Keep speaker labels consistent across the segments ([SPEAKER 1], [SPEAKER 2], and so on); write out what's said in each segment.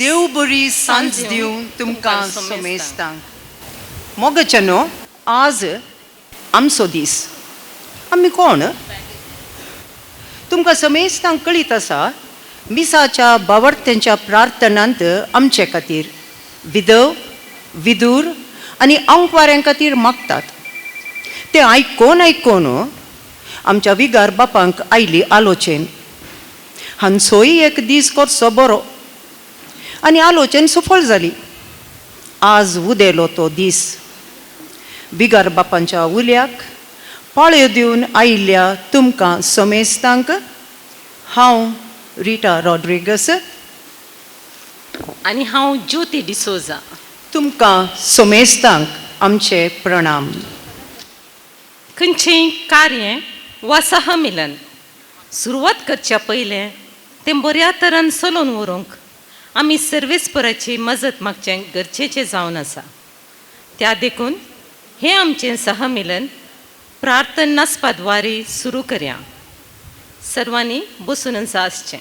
[SPEAKER 1] देव बरी सांज दिवं तुमकां समेस्तांक. मोगाच्यानो, आज आमचो दीस. आमी कोण? तुमकां समेस्तांक कळीत आसा, मिसाच्या बावडत्यांच्या प्रार्थनांत आमचे खातीर विधव, विदूर आनी आंकवाऱ्यां खातीर मागतात. ते आयकोन आयकोन आमच्या विगार बापांक आयली आलोचेन, हांचोय एक दीस करचो बरो, आनी आलोचन सफळ जाली. आज उदेलो तो दीस. बिगार बापांच्या उल्याक पाळयो दिवन आयिल्ल्या तुमकां समेस्तांक हांव रिटा रॉड्रिगस
[SPEAKER 2] आनी हांव ज्योती डिसोजा
[SPEAKER 1] तुमकां समेस्तांक आमचे प्रणाम.
[SPEAKER 2] खंयचेंय कार्य वा सहमिलन सुरवात करच्या पयलें तें बऱ्या तरान चलोवन व्हरूंक आमी सर्वेस्पराची मजत मागचें गरजेचें जावन आसा. त्या देखून हें आमचें सहमिलन प्रार्थना नाचपा द्वारे सुरू करया. सर्वांनी बसून आसचें.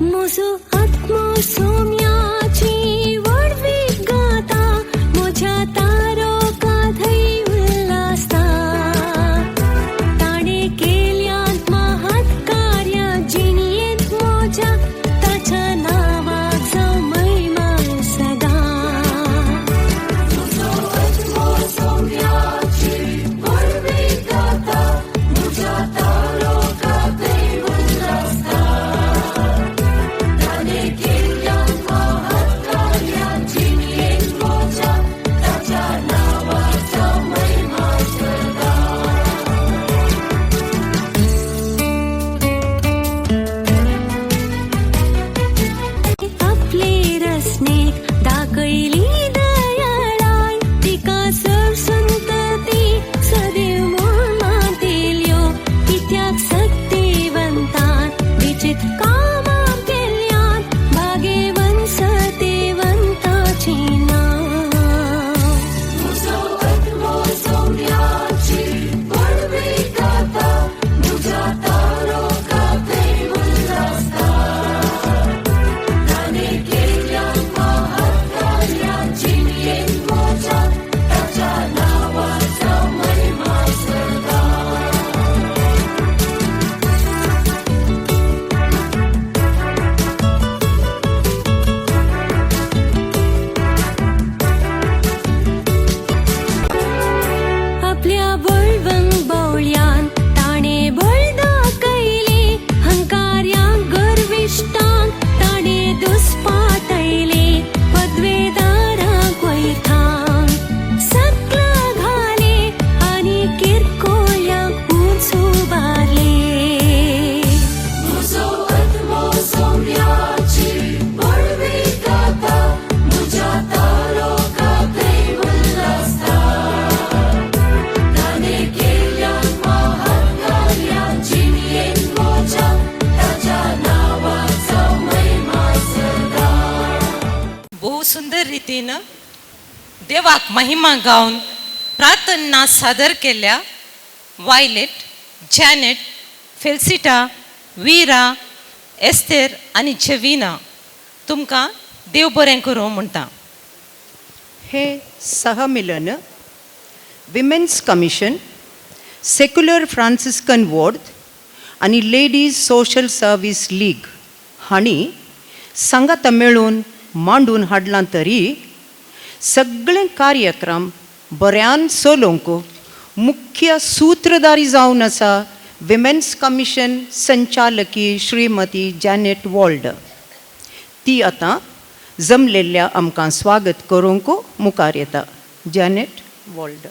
[SPEAKER 3] म्हजो आत्मो सोम्याची व्हडवीक गाता, म्हज्या तारोका थंय उल्लासता. ताणें केल्यांत महात कार्यां जिणयेंत म्हज्या, ताच्या नांवाक जावं महिमा सदां. म्हजो आत्मो सोम्याची व्हडवीक गाता, म्हज्या तारोका थंय उल्लासता. ताणें केल्यांत महात कार्यां जिणयेंत म्हज्या, ताच्या नांवाक जावं महिमा सदां. आपले रसनेक दाखयली दयाळाय, तिका चड संतती सदैव म्हूण मानतेल्यो. कित्याक सक्तिवंतान विचित कामां केल्यात, भागेवंत सतेवंताची नांव. म्हजो आत्मो सोम्याची व्हडवीक गाता, म्हज्या तारोका थंय उल्लासता. ताणें केल्यांत महात कार्यां जिणयेंत म्हज्या, ताच्या नांवाक जावं महिमा सदां. आपल्या बळवंत बावळ्यान ताणें बळ दाखयलें, हंकार्यांक गर्विश्टांक ताणें दुस्पाटयलें. पदवेदारांक वयरथावन सकला घाले आनी किरकोळ्यांक उंच उबारले. म्हजो आत्मो सोम्याची व्हडवीक गाता, म्हज्या तारोका थंय उल्लासता. ताणें केल्यांत महात कार्यां जिणयेंत म्हज्या, ताच्या नांवाक जावं महिमा सदां.
[SPEAKER 2] भोव सुंदर रितीन देवाक महिमा गावन प्रार्थना सादर केल्या वायलेट, जॅनेट, फेल्सिटा, वीरा, एस्तेर आनी जेविना, तुमकां देव बरें करूं म्हणटा.
[SPEAKER 1] हे सहमिलन women's commission, secular Franciscan ward आनी लेडीज सोशल सर्वीस लीग हांणी सांगाता मेळून मांडून हाडलां, तरी सगळे कार्यक्रम बऱ्यान चलोवंक मुख्य सूत्रधारी जावन आसा विमेन्स कमिशन संचालकी श्रीमती जॅनेट वॉल्ड. ती आतां जमलेल्या आमकां स्वागत करूंक मुखार येता. जॅनेट वॉल्ड.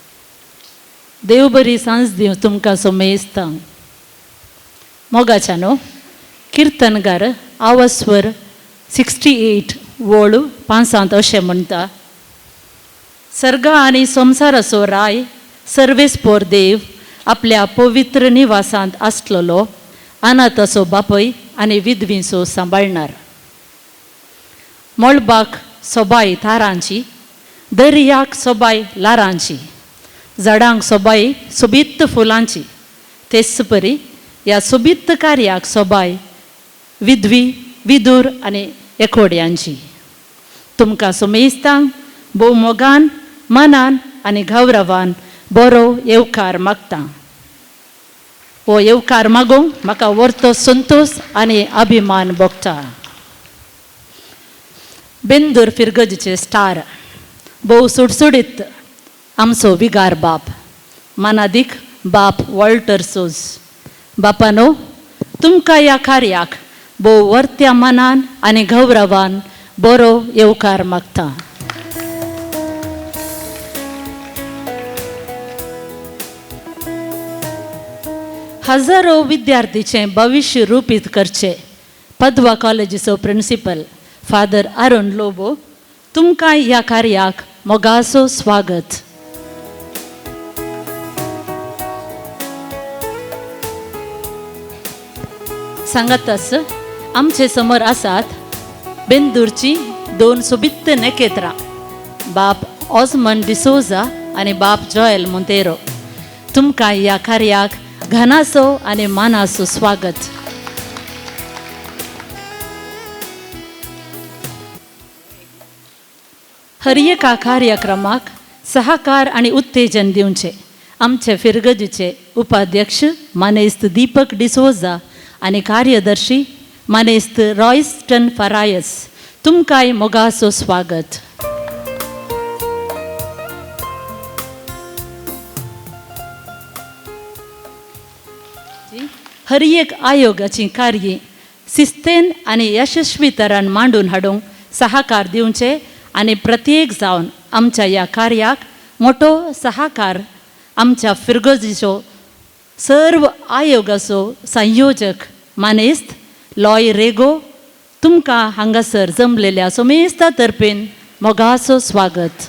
[SPEAKER 4] देव बरी सांज दिवं तुमकां सोमेस्तांक. मोगाच्या न्हू, किर्तनगार आवस्वर 68 वळ पांचांत अशें म्हणटा, सर्गा आनी संवसाराचो राय सर्वेस्पोर देव आपल्या पवित्र निवासांत आसलेलो अनाथाचो बापय आनी विधवींचो सांबाळणार. मळबाक सोबाय तारांची, दर्याक सोबाय लारांची, झाडांक सोबाय सोबीत फुलांची, तेच परी ह्या सोबीत कार्याक सोबाय विधवी, विदूर आनी एकोड्यांची. तुमकां सुमेस्तांक भोव मोगान, मनान आनी गौरवान बरो येवकार मागता. हो येवकार मागूंक म्हाका व्हरतो संतोश आनी अभिमान भोगता. बेंदूर फिरगजीचे स्टार, भोव सुडसुडीत आमचो विगार बाप मानादीक बाप वॉल्टर सोज बापानो, तुमकां ह्या कार्याक भोव वर्त्या मनान आनी गौरवान बरो येवकार मागता. हजारो विद्यार्थीचें भविश्य रुपीत करचें पदवा कॉलेजीचो प्रिंसिपल फादर अरुण लोबो, तुमकां ह्या कार्याक मोगाचो स्वागत. सांगातच आमचे समोर आसात बेंदूरची दोन सोबीत नखेत्रां, बाप ऑजमन डिसोजा आनी बाप जॉयल मोंतेरो. तुमकां ह्या कार्याक घनाचो आनी मानाचो स्वागत. हर एका कार्यक्रमाक सहकार आनी उत्तेजन दिवचें आमचे फिरगजीचे उपाध्यक्ष मानेस्त दीपक डिसोजा आनी कार्यदर्शी मानेस्त रॉयस्टन फरायस, तुमकांय मोगाचो स्वागत. हर एक आयोगाची कार्य शिस्तेन आनी यशस्वी तरान मांडून हाडूंक सहकार दिवचे आनी प्रत्येक जावन आमच्या ह्या कार्याक मोटो सहकार आमच्या फिरगजीचो सर्व आयोगाचो संयोजक मानेस्त लॉय रेगो, तुमकां हांगासर जमलेल्या सोमेस्ता तर्फेन मोगाचो स्वागत.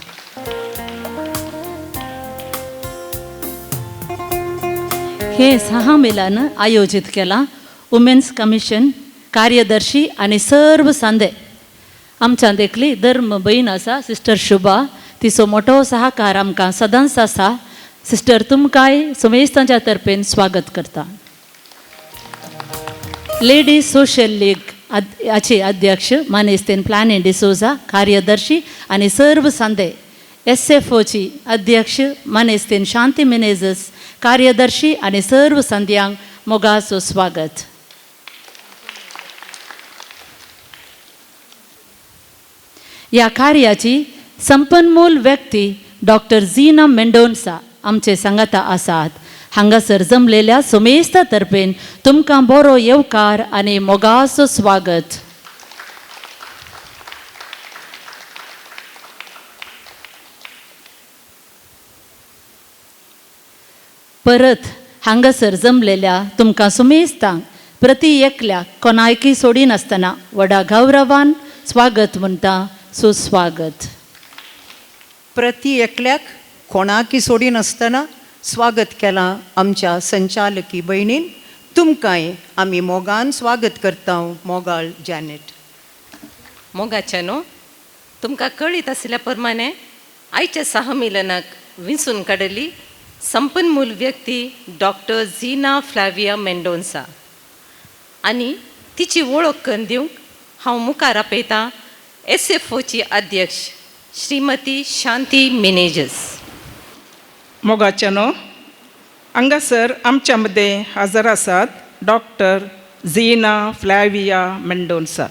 [SPEAKER 4] हे सहा मेलान आयोजीत केलां वुमेन्स कमिशन कार्यदर्शी आनी सर्व सांदे. आमच्या देखली धर्म भयण आसा सिस्टर शुभा, तिचो मोटो सहकार आमकां सदांच आसा. सिस्टर, तुमकांय सुमेस्तांच्या तर्फेन स्वागत करता. लेडीज सोशल लीग हाचे अध्यक्ष मानेस्तेन प्लानी डिसोजा, कार्यदर्शी आनी सर्व सांदे. एस एफ ओची अध्यक्ष मानेस्तेन शांती मिनेजस, कार्यदर्शी आनी सर्व संद्यांक मोगाचो स्वागत. ह्या कार्याची संपन्मूल व्यक्ती डॉक्टर झीना मेंडोन्सा आमचे सांगाता आसात. हांगासर जमलेल्या सुमेस्ता तर्फेन तुमकां बरो येवकार आनी मोगाचो स्वागत. परत हांगासर जमलेल्या तुमकां सुमेस्तांक प्रती एकल्याक कोणायकी सोडिनासतना व्हडा गौरवान स्वागत म्हणटा, सुस्वागत.
[SPEAKER 1] प्रती एकल्याक कोणाकी सोडिनासतना स्वागत केलां आमच्या संचालकी भयणीन. तुमकांय आमी मोगान स्वागत करता. मोगाळ जॅनेट.
[SPEAKER 2] मोगाच्या न्हू, तुमकां कळीत आशिल्ल्या प्रमाणे आयच्या सहमिलनाक विंचून काडली संपन्मूल व्यक्ती डॉक्टर झिना फ्लाविया मेंडोन्सा आनी तिची वळख करून दिवंक हांव मुखार आपयतां एस एफ ओची अध्यक्ष श्रीमती शांती मिनेजस.
[SPEAKER 5] मोगाच्यानो, हांगासर आमच्या मदें हजर आसात डॉक्टर झिना फ्लॅविया मेंडोन्सा.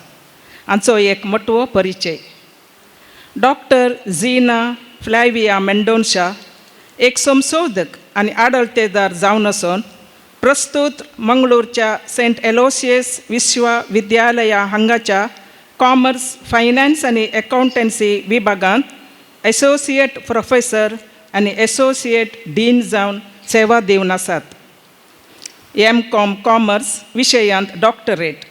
[SPEAKER 5] हांचो एक मोटवो परिचय. डॉक्टर झिना फ्लॅविया मेंडोन्सा एक संशोधक आनी आडळतेदार जावन आसून प्रस्तूत मंगळूरच्या सेंट एलोसियस विश्वविद्यालया हांगाच्या कॉमर्स, फायनान्स आनी एकावंटन्सी विभागांत एसोसिएट प्रोफेसर आनी एसोसिएट डीन जावन सेवा दिवन आसात. एम कॉम कॉमर्स विशयांत डॉक्टरेट.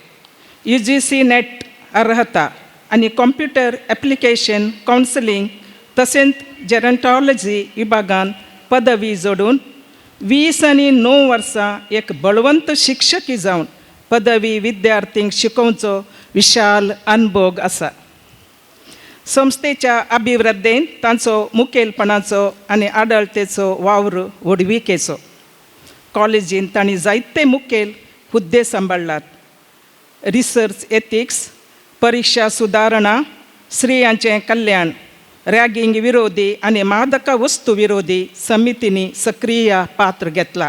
[SPEAKER 5] UGC net अर्हता आनी कंप्युटर ॲप्लिकेशन कावन्सिलींग तशेंच जेरंटॉलॉजी विभागान पदवी जोडून 29 वर्सां एक बळवंत शिक्षकी जावन पदवी विद्यार्थींक शिकोवचो विशाल अनभोग आसा. संस्थेच्या अभिवृद्धेन तांचो मुखेलपणाचो आनी आडळतेचो वावर व्हडविकेचो. कॉलेजीन तांणी जायते मुखेल हुद्दे सांबाळ्ळात: रिसर्च एथिक्स, परिक्षा सुदारणा, स्त्रियांचें कल्याण, रॅगिंग विरोधी आनी मादक वस्तू विरोधी समितींनी सक्रीय पात्र घेतला.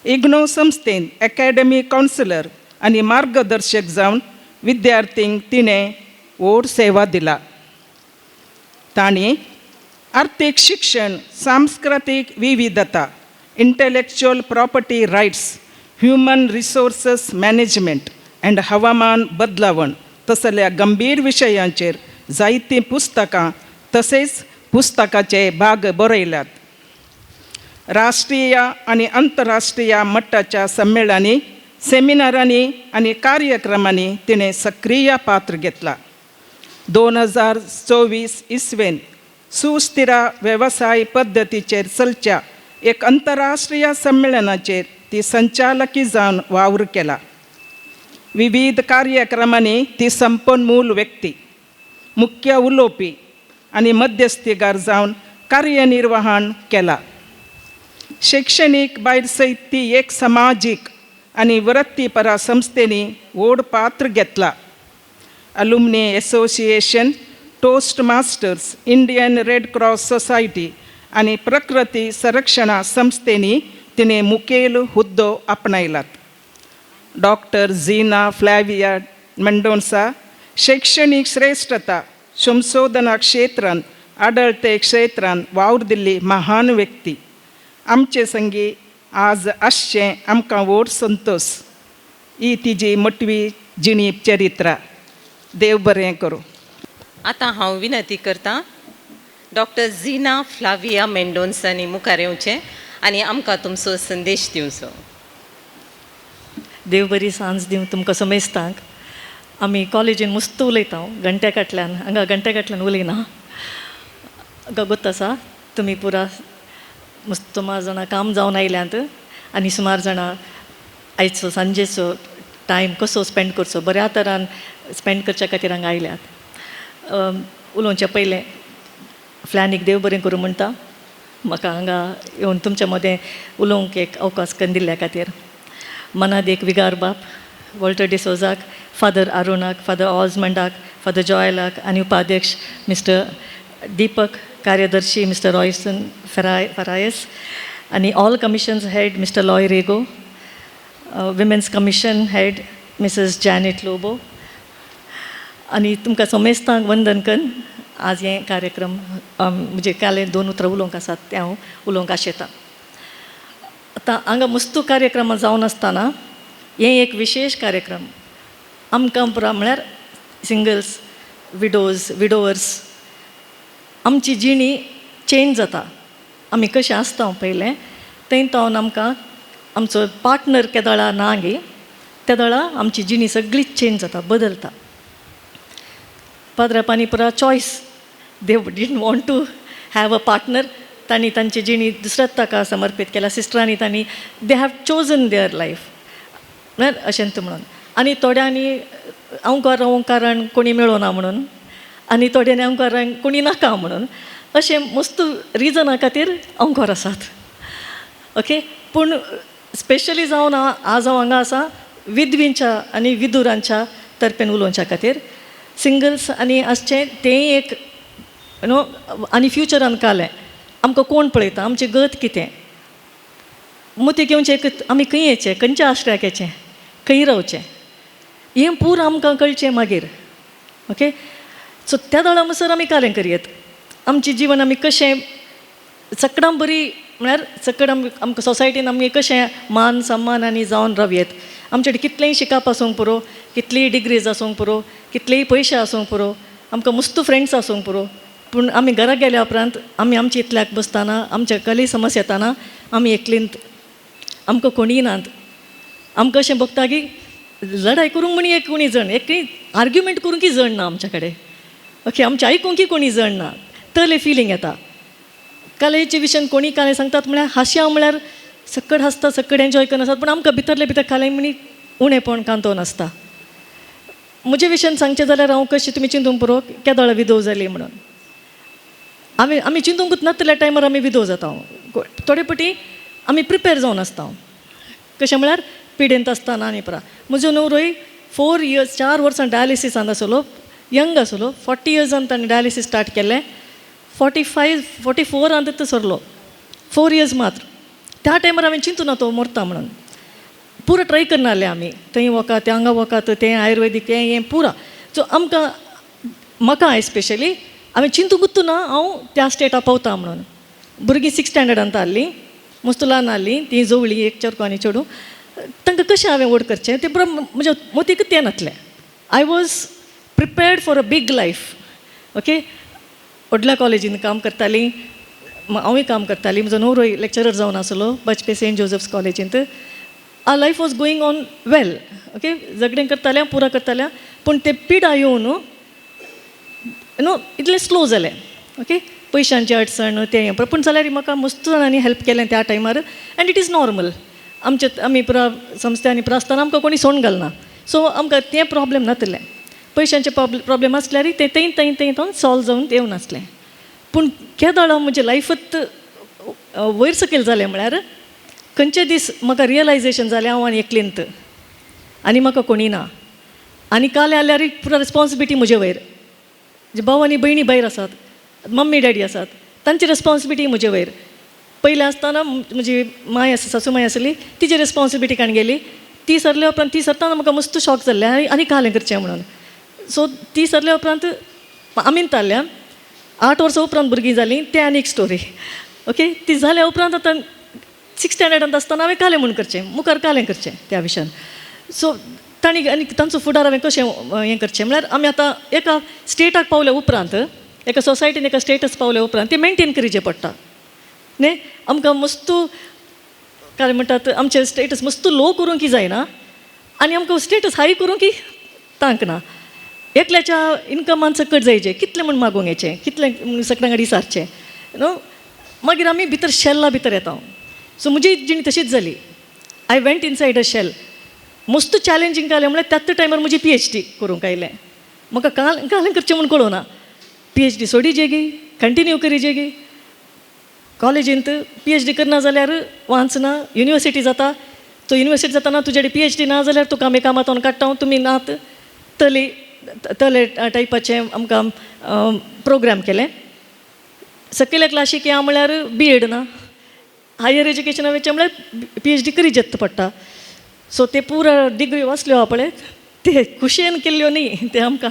[SPEAKER 5] इग्नो संस्थेन एकॅडमी कावन्सिलर आनी मार्गदर्शक जावन विद्यार्थींक तिणें व्हड सेवा दिला. तांणी आर्थीक शिक्षण, सांस्कृतीक विविधता, intellectual property rights, human resources management and हवामान बदलावण तसल्या गंभीर विशयांचेर जायतीं पुस्तकां तसेच पुस्तकाचे भाग बरयल्यात. राष्ट्रीय आनी अंतरराष्ट्रीय मट्टाच्या संमेळनांनी, सेमिनारांनी आनी कार्यक्रमांनी तिणें सक्रीय पात्र घेतला. 2024 इसवेन सुस्थिर वेवसाय पद्दतीचेर चलच्या एक अंतरराष्ट्रीय संमेलनाचेर ती संचालकी जावन वावर केला. विविध कार्यक्रमांनी ती संपन्मूल व्यक्ती, मुख्य उलोवपी आनी मध्यस्थीगार जावन कार्यनिर्वहण केला. शैक्षणीक भायर सयत ती एक समाजीक आनी वृत्तीपरा संस्थेनी व्हड पात्र घेतला. Alumni Association, Toastmasters, Indian Red Cross Society आनी प्रकृती संरक्षणा संस्थेनी तिणें मुखेल हुद्दो आपणायलात. डॉक्टर झिना फ्लॅविया मेंडोन्सा शैक्षणीक श्रेश्ठता, संशोधना क्षेत्रांत, आडळते क्षेत्रांत वावर दिल्ली महान व्यक्ती आमचे संगी आज आसचें आमकां व्हड संतोश. ही तिजी मटवी जिणी चरित्रा. देव बरें करूं.
[SPEAKER 2] आतां हांव विनंती करतां डॉक्टर झिना फ्लाविया मेंडोन्सानी मुखार येवचें आनी आमकां तुमचो संदेश दिवचो.
[SPEAKER 6] देव बरी सांज दिवं तुमकां समेस्तांक. आमी कॉलेजीन मुस्त उलयता घंट्या फाटल्यान, हांगा घंट्या फाटल्यान उलयना. गोत्त आसा तुमी पुरा मस्त सुमार जाणां काम जावन आयल्यांत आनी सुमार जाणां आयचो सांजेचो टायम कसो स्पेंड करचो, बऱ्या तरान स्पेंड करच्या खातीर हांगा आयल्यात. उलोवचें पयलें फ्लॅनीक देव बरें करूं म्हणटा, म्हाका हांगा येवन तुमच्या मदें उलोवंक एक अवकाश करून दिल्ल्या खातीर. मनाद एक विगार बाप वॉल्टर डिसोजाक, फादर अरुणाक, फादर ऑजमंडाक, फादर जॉयलाक आनी उपाध्यक्ष मिस्टर दीपक, कार्यदर्शी मिस्टर रॉयसन फरायस आनी all commissions head Mister Loy Rego, women's commission head Mrs Janet Lobo आनी तुमकां समेस्तांक वंदन कन्न आज हे कार्यक्रम म्हणजे काले दोन उतरां उलोवंक आसात तें हांव उलोवंक आशेतां. आतां हांगा मुस्तू कार्यक्रम जावन आसतना हें एक विशेश कार्यक्रम आमकां पुरा, म्हळ्यार सिंगल्स, विडोज, विडोवर्स. आमची जिणी चेंज जाता. आमी कशें आसता पयलें थंय तावन आमकां आमचो पार्टनर केदळा ना गे, तेदळा आमची जिणी सगळी चेंज जाता, बदलता. पाद्रापानी पुरा choice, they didn't want to have a partner. तांणी तांची जिणी दुसऱ्याच ताका समर्पीत केल्या. सिस्टरांनी तांणी they have chosen their life म्हळ्यार अशें तूं म्हणून. आनी थोड्यांनी हांव रावूंक कारण कोणी मेळना म्हणून आनी थोड्यांनी हांव कारण कोणी नाका म्हणून, अशें मस्त रिजना खातीर हांव आसात. ओके, पूण स्पेशली जावन आज हांव हांगा आसा विधवींच्या आनी विदुरांच्या तर्फेन उलोवच्या खातीर. सिंगल्स आनी आसचें तेंय एक you know आनी फ्युचरान कालें आमकां कोण पळयता, आमची गत कितें, मोती घेवचें, आमी खंय येचें, खंयच्या आश्र्याक येचें, खंय रावचें, हें पूर आमकां कळचें मागीर. ओके, सो त्या दळा म्हणसर आमी कार्य करयेत, आमचें जिवन आमी कशें चकडां बरी, म्हळ्यार चकड आमी आमकां सोसायटीन आमी कशें मान सन्मान आनी जावन रावयेत. आमचे कडेन कितलेंय शिकप आसूंक पुरो, कितलीय डिग्रीज आसूंक पुरो, कितलेय पयशे आसूंक पुरो, आमकां मुस्त फ्रेंड्स आसूंक पुरो, पूण आमी घरा गेल्या उपरांत आमी आमच्या इतल्याक बसतना, आमच्या कली समस्या येताना आमी एकलींत, आमकां कोणीय नात. आमकां अशें भोगता की लढाय करूंक म्हण एक कोणी जण, एक आर्ग्युमेंट करूंक जण ना आमच्या कडेन. ओके, आमचें आयकूंक कोणी जण ना, तले फिलींग येता. कालेचे विशयान कोणी कालें सांगतात म्हळ्यार हांशा, म्हळ्यार सकट हांसता, सकट एन्जॉय करून आसतात, पूण आमकां भितरले भितर कालें म्हणी उणेपण कांतोन आसता. म्हजे विशयान सांगचें जाल्यार हांव कशें, तुमी चिंतूंक पुरो, केदोळा विधव जाली म्हणून. आमी चिंतूंकच नातल्या टायमार आमी विधव जाता. थोडे पटी आमी प्रिपेर जावन आसता. कशें म्हळ्यार पिडेंत आसतना आनी परा म्हजो न्हवरोय 4 इयर्स, 4 वर्सां डायलिसिसान आसलो. यंग आसलो. 40 इयर्सान ताणें डायलिसीस स्टार्ट केलें. 45, 44आन तो सरलो, 4 इयर्स मात्र. त्या टायमार हांवें चिंतूना तो मरता म्हणून. पुरो ट्राय करना जालें आमी, थंय वखद, हांगा वखद, तें आयुर्वेदीक, तें हें पुरा. सो आमकां, म्हाका एस्पेशली, हांवें चिंतूंकूच ना हांव त्या स्टेटा पावता म्हणून. भुरगीं सिक्स स्टँडर्डांत आहलीं, मस्त ल्हान आहलीं तीं, जवळी एक चेडो आनी चेडूं. तांकां कशें हांवें व्हड करचें तें बरो म्हज्या मतीकच तें नासलें. I was prepared for a big life, okay. व्हडल्या कॉलेजीन काम करतालीं, हांवूय काम करतालीं. म्हजो न्हवरोय लेक्चरर जावन आसलो बजपे सेंट जोजफ्स कॉलेजींत. Our life was going on well, okay. झगडें करतालें, पुरा करतालें, पूण ते पिडा येवन न्हू इतलें स्लो जालें, ओके. पयशांची अडचण तें हें, पूण जाल्यार म्हाका मस्त जाणांनी हेल्प केलें त्या टायमार. And it is normal, आमचे आमी पुरा संस्थांनी पुरा आसतना आमकां कोणी सोण घालना. सो आमकां तें प्रॉब्लेम नातलें. पयशांचें प्रॉब्लेम आसल्यार तें थंय थंय थंय थंय सॉल्व जावन येवन आसलें. पूण केदोळा म्हजें लायफूच वयर सकयल जालें म्हळ्यार खंयचे दीस म्हाका रियलायजेशन जालें, हांव आनी एकलेंत आनी म्हाका कोणी ना आनी काल आल्यार पुरा रिस्पॉन्सिबिलिटी म्हजे वयर. जे भाव आनी भयणी भायर आसात, मम्मी डॅडी आसात, तांची रिस्पॉन्सिबिलिटी म्हजे वयर. पयलें आसतना म्हजी माय आसा, सासू माय आसली, तिजी रिस्पॉन्सिबिलिटी काण गेली. ती सरल्या उपरांत, ती सरतना म्हाका मस्त शॉक जाल्लें आनी कालें करचें म्हणून. सो ती सरल्या उपरांत आमीन ताल्ल्या. 8 वर्सां उपरांत भुरगीं जालीं, तें आनी एक स्टोरी, ओके. ती जाल्या उपरांत आतां सिक्स स्टँडर्डांत आसतना हांवें कालें म्हूण करचें, मुखार कालें करचें त्या विशयान. सो तांणी आनी तांचो फुडार हांवें कशें हें करचें म्हळ्यार आमी आतां एका स्टेटाक पावल्या उपरांत, एका सोसायटीन एका स्टेटस पावल्या उपरांत तें मेनटेन करीचें पडटा न्ही. आमकां मस्तू काय म्हणटात, आमचें स्टेटस मस्तू लो करूंक जायना आनी आमकां स्टेटस हाय करूंक तांक ना. एकल्याच्या इनकमान सकट जायचें, कितलें म्हूण मागूंक येचें, कितलें म्हूण सगळ्यां कडेन विचारचें न्हू. मागीर आमी भितर शेल्ला भितर येता. सो म्हजी जिणी तशीच जाली. I went inside a shell. मस्त चॅलेंजींग जालें म्हळ्यार त्याच टायमार म्हजी पीएचडी करूंक आयलें. म्हाका काल कालें करचें म्हूण कळना. पीएचडी सोडीजेगी, कंटिन्यू करीजेगी? कॉलेजींत पीएचडी करना जाल्यार वाचना, युनिवर्सिटी जाता. तो युनिवर्सिटी जाताना तुजे पीएचडी ना जाल्यार तुका आमी कामांत काडटा, तुमी नात तले तले टायपाचें आमकां प्रोग्राम केलें. सकयल्या क्लासीक या म्हळ्यार बी एड ना, हायर एज्युकेशना वयचें म्हळ्यार पीएचडी करीचें पडटा. सो ते पुरा डिग्री वाचल्यो पळय, ते खुशयेन केल्ल्यो न्ही ते आमकां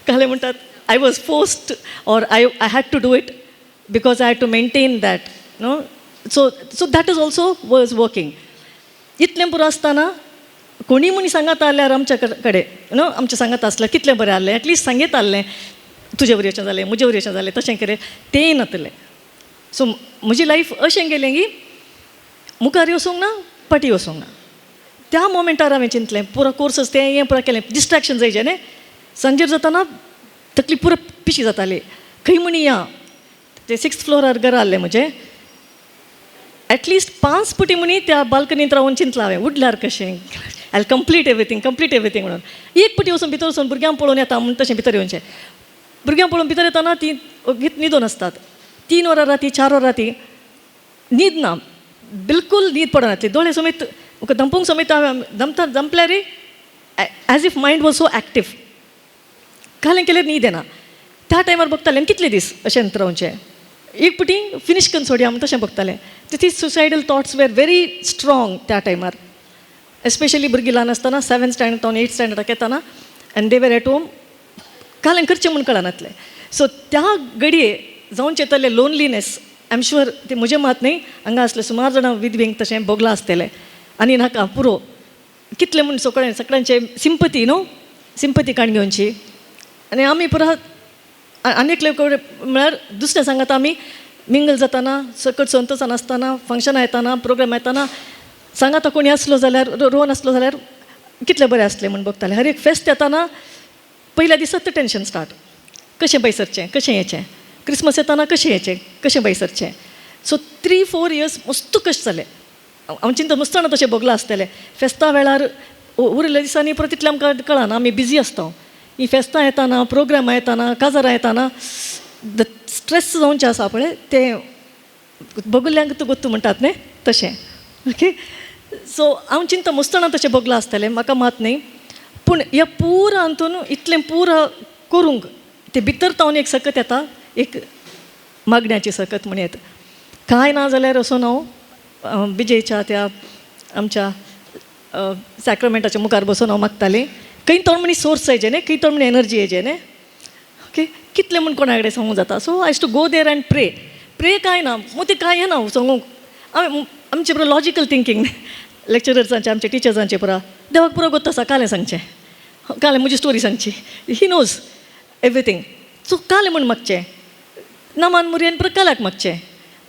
[SPEAKER 6] कालें म्हणटात, I was forced or I had to do it because I had to maintain that, no. So that is also was working. इतलें पुरो आसतना कोणी म्हूण सांगत आसल्यार आमच्या कडेन न्हू, आमचें सांगत आसल्यार कितलें बरें आहलें. एटलिस्ट सांगीत आहलें, तुजे वरी अशें जालें, म्हजे वरी अशें जालें, तशें केलें, तेंय नातलें. सो म्हजी लायफ अशें गेलें की मुखार वचूंक ना, फाटीं वचूंक ना. त्या मोमेंटार हांवें चिंतलें, पुरो कोर्सस तें हें पुरो केलें, डिस्ट्रेक्शन जायचें न्ही. सांजेर जाताना तकली पुरो पिशी जाताली. खंय म्हणी या, ते सिक्स्थ फ्लोरार घर आहलें म्हजें. एटलिस्ट पांच पटी म्हणी त्या बाल्कनींत रावन चिंतलां हांवें, उडल्यार कशें, I complete everything, complete everything म्हणून. एक पटी वचून भितर वचून भुरग्यांक पळोवन येता म्हूण तशें भितर येवचें. भुरग्यांक पळोवन भितर येताना ती ओगीत न्हिदून आसतात. 3 वरां राती, 4 वरां राती, न्हीद ना, बिलकूल न्हीद पडनासली. दोळे समेत दमपूंक समेत हांवें दमता दमल्यार as if mind was so active. कालें केल्यार न्हीद येना. त्या टायमार बघतालें आनी कितले दीस अशें रावचें, एक पटी फिनीश करून सोडया म्हूण तशें बघतालें. ती suicidal thoughts were very strong त्या टायमार, एस्पेशली भुरगीं ल्हान आसतना, सेवन स्टँडर्ड तावन एट स्टँडर्डाक येताना, and they were at home. कालें करचें म्हूण कळनातलें. सो त्या घडये जावचें तलें लोनलीनेस, I am sure ते म्हजें मात न्ही, हांगा आसले सुमार जाणां विधवींक तशें भोगलां आसतलें. आनी नाका पुरो, कितलें म्हूण सगळें सगळ्यांचे सिंपती न्हू, सिंपती काण घेवची. आनी आमी पुरा आनी एकले कडेन म्हळ्यार दुसऱ्या सांगात आमी मिंगल जाताना, सकट संतोसान आसतना, फंक्शनां येताना, प्रोग्राम येताना, सांगाता कोणी आसलो जाल्यार, रोवन आसलो जाल्यार. कितलें बरें आसलें म्हूण बघतालें. हर एक फेस्त येताना पयल्या दिसात टेंशन स्टार्ट, कशें भायर सरचें, कशें येचें, क्रिसमस येताना कशें येचें, कशें भायर सरचें. सो 3-4 इयर्स मस्त कश्ट जाले. हांव चिंता मस्ताना तशें भोगलां आसतलें. फेस्ता वेळार उरिल्ल्या दिसांनी परत तितलें आमकां कळना, आमी बिजी आसता. ही फेस्तां येताना, प्रोग्रामां येताना, काजारां येताना the stress जावचें आसा पळय, तें बगुल्ल्यांक तूं गोत्तू म्हणटात न्ही तशें. ओके, सो हांव चिंता मुस्ताना तशें भोगलां आसतलें, म्हाका मात न्ही. पूण ह्या पुरा हातून इतलें पुरा करूंक ते भितर तावन एक सकत येता, एक मागण्याची सकत म्हण येता. कांय ना जाल्यार वचून हांव बिजेच्या त्या आमच्या सॅक्रामेंटाच्या मुखार बसून हांव मागतालें. खंय तोण म्हणी सोर्स येयचे न्ही, खंय तोण म्हणी एनर्जी येयचे न्ही. ओके, कितलें म्हूण कोणा कडेन सांगूंक जाता? So I to go there and pray. Pray कांय ना, मोती कांय येना सांगूंक. हांवें आमचें पुरो लॉजिकल थिंकींग, लेक्चरर्सांचें, आमच्या टिचर्सांचें, पुरा देवाक पुरो गोत्त आसा. कालें सांगचें, कालें म्हजी स्टोरी सांगची, he knows everything. So कालें म्हूण मागचें, नामान मुरयेन पुरो काल्याक मागचें.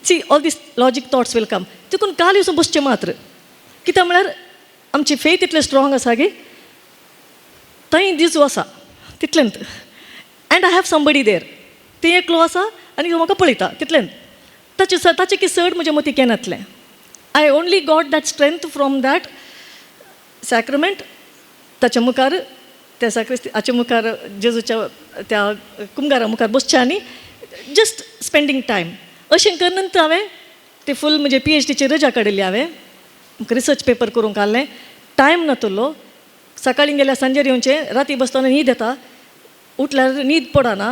[SPEAKER 6] See, all these logic thoughts will come. तिकून काल वचून बसचें मात्र. कित्याक म्हळ्यार आमची फेथ इतलें स्ट्रॉंग आसा की थंय जेजू आसा तितलेंत and I have somebody there. तें एकलो आसा आनी तो म्हाका पळयता तितलेंत. ताचे ताचे की चड म्हज्या मतीक येनातलें. I only got that strength from that sacrament. ताच्या मुखार, त्या साक्रिस्ती हाच्या मुखार, जेजूच्या त्या कुमगारा मुखार बसचें आनी जस्ट स्पेंडींग टायम. अशें करून नंतर हांवें ते फूल म्हजे पीएचडीची रजा काडिल्ली. हांवें रिसर्च पेपर करूंक आहलें, टायम नातुल्लो. सकाळीं गेल्यार सांजेर येवचें, राती बसतना न्हीद येता, उठल्यार न्हीद पडना,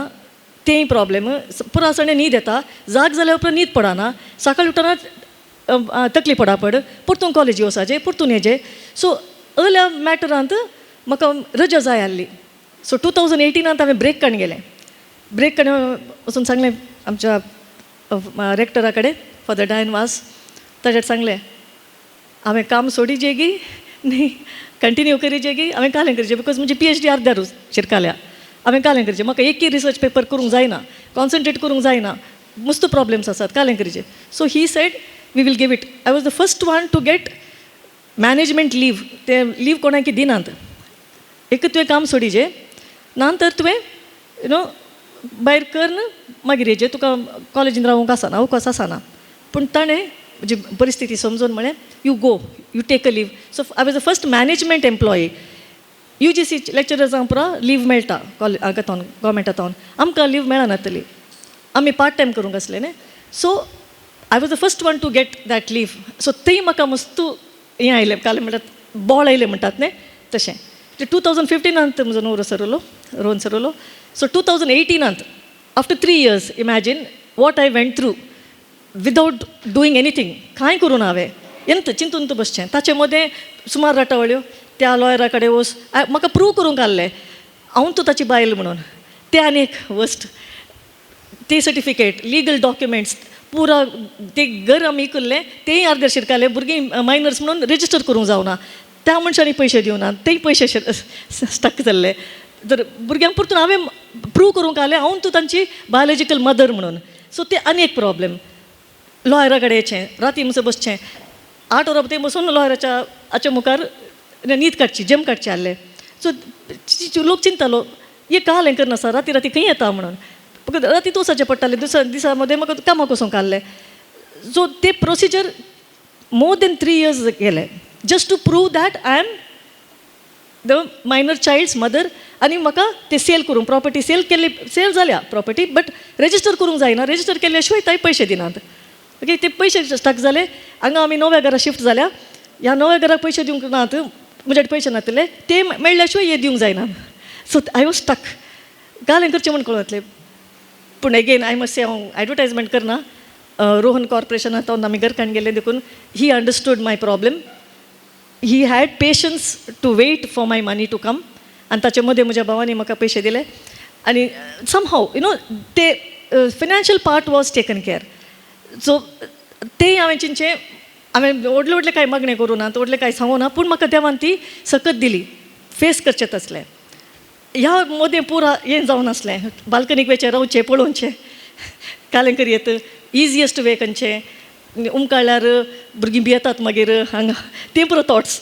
[SPEAKER 6] तेंय प्रॉब्लेम. पुरो आसतना न्हीद येता, जाग जाल्या उपरांत न्हीद पडना, सकाळी उठतना तकली पडापड, परतून कॉलेजी वचाचें, परतून येचें. सो अल्या मॅटरांत म्हाका रजा जाय आहली. सो 2018नांत हांवें ब्रेक काडून गेलें. ब्रेक काडून वचून सांगलें आमच्या रेक्टरा कडेन, फादर डायन वास, ताजेर सांगलें, हांवें काम सोडीजेगी न्ही, कंटिन्यू करीजेगी, हांवें कालें करचें? Because म्हजी पीएचडी अर्द्यारूच शिरकाल्या. हांवें कालें करचें? म्हाका एकय रिसर्च पेपर करूंक जायना, कॉन्सन्ट्रेट करूंक जायना, मस्त प्रॉब्लम्स आसात, कालें करचें? So he said, "We will give it." I was the first one to get management leave. ते लीव कोणाकी दिनात. एक तुवें काम सोडीजे, ना तर तुवें you know भायर करन मागीर हेजे तुका कॉलेजीन रावूंक आसना, अवकाश आसना. पूण ताणें म्हजी परिस्थिती समजून म्हळें, "You go, you take a leave." So I was the first management employee. UGC लेक्चरर्सांक पुरो लीव मेळटा कॉलेज हांगा तावन, गोवमेंटा तावन. आमकां लीव मेळनातली, आमी पार्ट टायम करूंक आसले न्ही. So I was the first one to get that leave. So थंय म्हाका मस्तू हें आयलें, काल म्हणटात बॉळ आयलें म्हणटात न्ही तशें. ते 2015नांत म्हजो नवरो सरलो, रोहन सरलो. सो 2018नांत, after 3 years, imagine what I went through without doing anything. कांय करूं ना हांवें, एंत चिंतून तूं बसचें. ताचे मदें सुमार राटावळ्यो, त्या लॉयरा कडेन वच, म्हाका प्रूव करूंक आहलें हांव तूं ताची बायल म्हणून. तें आनी एक वस्ट, ते सर्टिफिकेट, लिगल डॉक्युमेंट्स पुरा. ते घर आमी इकल्लें, तेंय अर्दे शिरकाले. भुरगीं मायनर्स म्हणून रेजिस्टर करूंक जावना. त्या मनशांनी पयशे दिवना, तेय पयशे स्टक जाल्ले. तर भुरग्यांक परतून हांवें प्रूव करूंक आहलें हांव तूं तांची बायोलॉजिकल मदर म्हणून. सो ते आनी एक प्रॉब्लेम. लॉयरा कडेन येचें, राती म्हणसर बसचें, 8 वरां ते बसून लॉयराच्या हाच्या मुखार न्हीद काडची, जेम काडचे आहले. सो लोक चिंतालो, हे काल हें करनासा, राती राती खंय येता म्हणून. म्हाका राती तोसाचें पडटालें, दुसऱ्या दिसा मदें म्हाका कामाक वचूंक आहलें. सो ते प्रोसिजर मोर देन 3 इयर्स गेले just to prove that I am the minor child's mother. आनी म्हाका ते सेल करूंक, प्रॉपर्टी सेल केल्ली, सेल जाल्या प्रॉपर्टी, बट रेजिस्टर करूंक जायना. रेजिस्टर केल्ल्या शिवाय तांय पयशे दिनात. ओके, ते पयशे स्टक जाले. हांगा आमी नव्या घरा शिफ्ट जाल्या. ह्या नव्या घराक पयशे दिवंक नात, म्हजे कडेन पयशे नासले, ते मेळ्ळ्या शिवाय हे दिवंक जायना. So I was stuck. काल हें करचें म्हूण कळतलें. पूण एगेन I must से, हांव एडवर्टायजमेंट करना, रोहन कॉर्पोरेशनात आमी घरकान्न गेले देखून he understood my problem. He had patience to wait for my money to come. आनी ताचे मदें म्हज्या भावांनी म्हाका पयशे दिले आनी समहाव you know ते financial part was taken care. So तें हांवें चिंतचें, हांवें व्हडलें व्हडलें कांय मागणें करूं ना, व्हडलें कांय सांगू ना, पूण म्हाका देवान ती सकत दिली फेस करचें तसलें. ह्या मदें पुरा हें जावन आसलें, बाल्कनीक वयचें, रावचें, पळोवचें कालें करयेत, इजियस्ट वे खंयचें, उमकाळ्यार भुरगीं भियेतात मागीर हांगा, तें पुरो थॉट्स.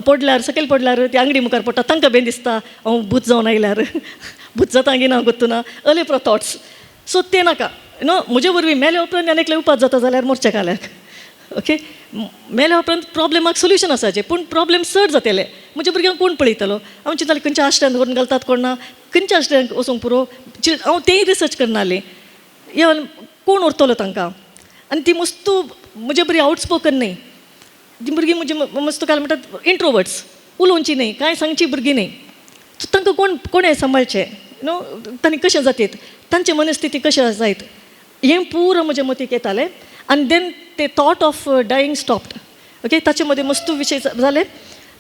[SPEAKER 6] पडल्यार, सकयल पडल्यार ती आंगडी मुखार पडटा, तांकां बेन दिसता हांव भूत जावन आयल्यार. भूत जाता गी ना गोत्तू ना, अले पुरो थॉट्स. सो तें नाका नो. म्हजे वरवीं मेल्या उपरांत आनी एकलें उपास जाता जाल्यार मोरचें काल्याक. ओके, मेल्या उपरांत प्रॉब्लेमाक सोल्युशन आसाचें, पूण प्रॉब्लेम चड जातले. म्हज्या भुरग्यांक कोण पळयतलो? हांव चिंततालें, खंयच्या आश्रयान व्हरून घालतात कोण ना, खंयच्या आश्रयान वचूंक पुरो. हांव तेंय रिसर्च करनासलें. इवन कोण उरतलो तांकां? आनी ती मस्तू म्हजे बरी आवटस्पोकन न्हय ती भुरगीं. म्हजी मस्त काय म्हणटात, इंट्रोवर्ट्स, उलोवची न्हय, कांय सांगची भुरगीं न्हय. सो तांकां कोण कोणें सांबाळचें न्हू? तांणी कशें जातीत, तांची मनस्थिती कशें जायत, हें पुरो म्हज्या मतीक येतालें. आनी then ते thought of dying stopped. Okay, ताचे मदीं मस्तू विशय जाले.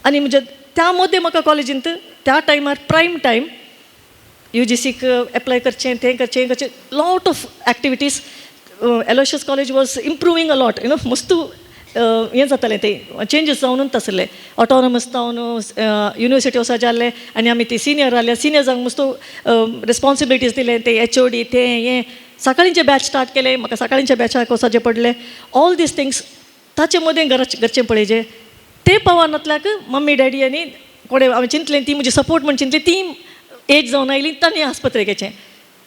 [SPEAKER 6] आनी म्हणजे त्या मदें म्हाका कॉलेजींत त्या टायमार प्रायम टायम यूजीसीक एप्लाय करचें, तें करचें, हें करचें, lot of activities. Aloysius College was improving a lot. मस्तू हें जातालें, तें चेंजीस जावनूच आसले. ऑटोनॉमस जावन युनिवर्सिटी वचपाचें जालें आनी आमी ती सिनियर जाले. सिनियर्सांक मस्तू रिस्पॉन्सिबिलिटीज दिलें, ते एचओडी, ते हें. सकाळींचे बॅच स्टार्ट केले, म्हाका सकाळींच्या बॅचाक वचपाचें पडलें. ऑल these things, ताचे मदें घरा घरचें पळयचें, ते पावनातल्याक मम्मी डॅडी आनी कोणें हांवें चिंतलें ती म्हजी सपोर्ट म्हण चिंतलें, ती एज जावन आयली, तांणी आस्पत्रेक येचें.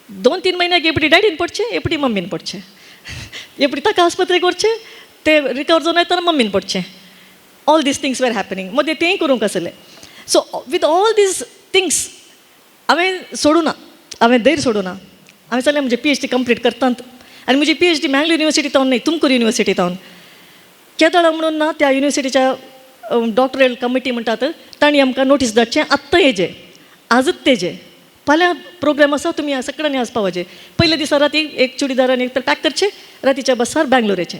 [SPEAKER 6] 2-3 म्हयन्याक एपडी डॅडीन पडचें, एपडी मम्मीन पडचें, एपडी ताका आस्पत्रेक व्हरचें, ते रिकवर जावन येतना मम्मीन पडचें. All these things were happening. मदें तेंय करूंक आसलें. So with all these things हांवें सोडूं ना, हांवें धैर्य सोडूं ना. हांवें सांगलें, म्हजें पीएचडी कंप्लीट करतात. आनी म्हजी पीएचडी मँगलोर युनिवर्सिटी तावन न्हय, तुमकूर युनिवर्सिटी तावन. केदळा म्हणून ना, त्या युनिवर्सिटीच्या डॉक्टरल कमिटी म्हणटात, तांणी आमकां नोटीस धाडचें, आत्तां येजे, आजच तेजे, फाल्यां प्रोग्राम आसा, तुमी सगळ्यांनी आज पावाचे. पयल्या दिसा राती एक चुडीदार आनी एक तर पॅक करचें, रातीच्या बसार बँगलोर येचें.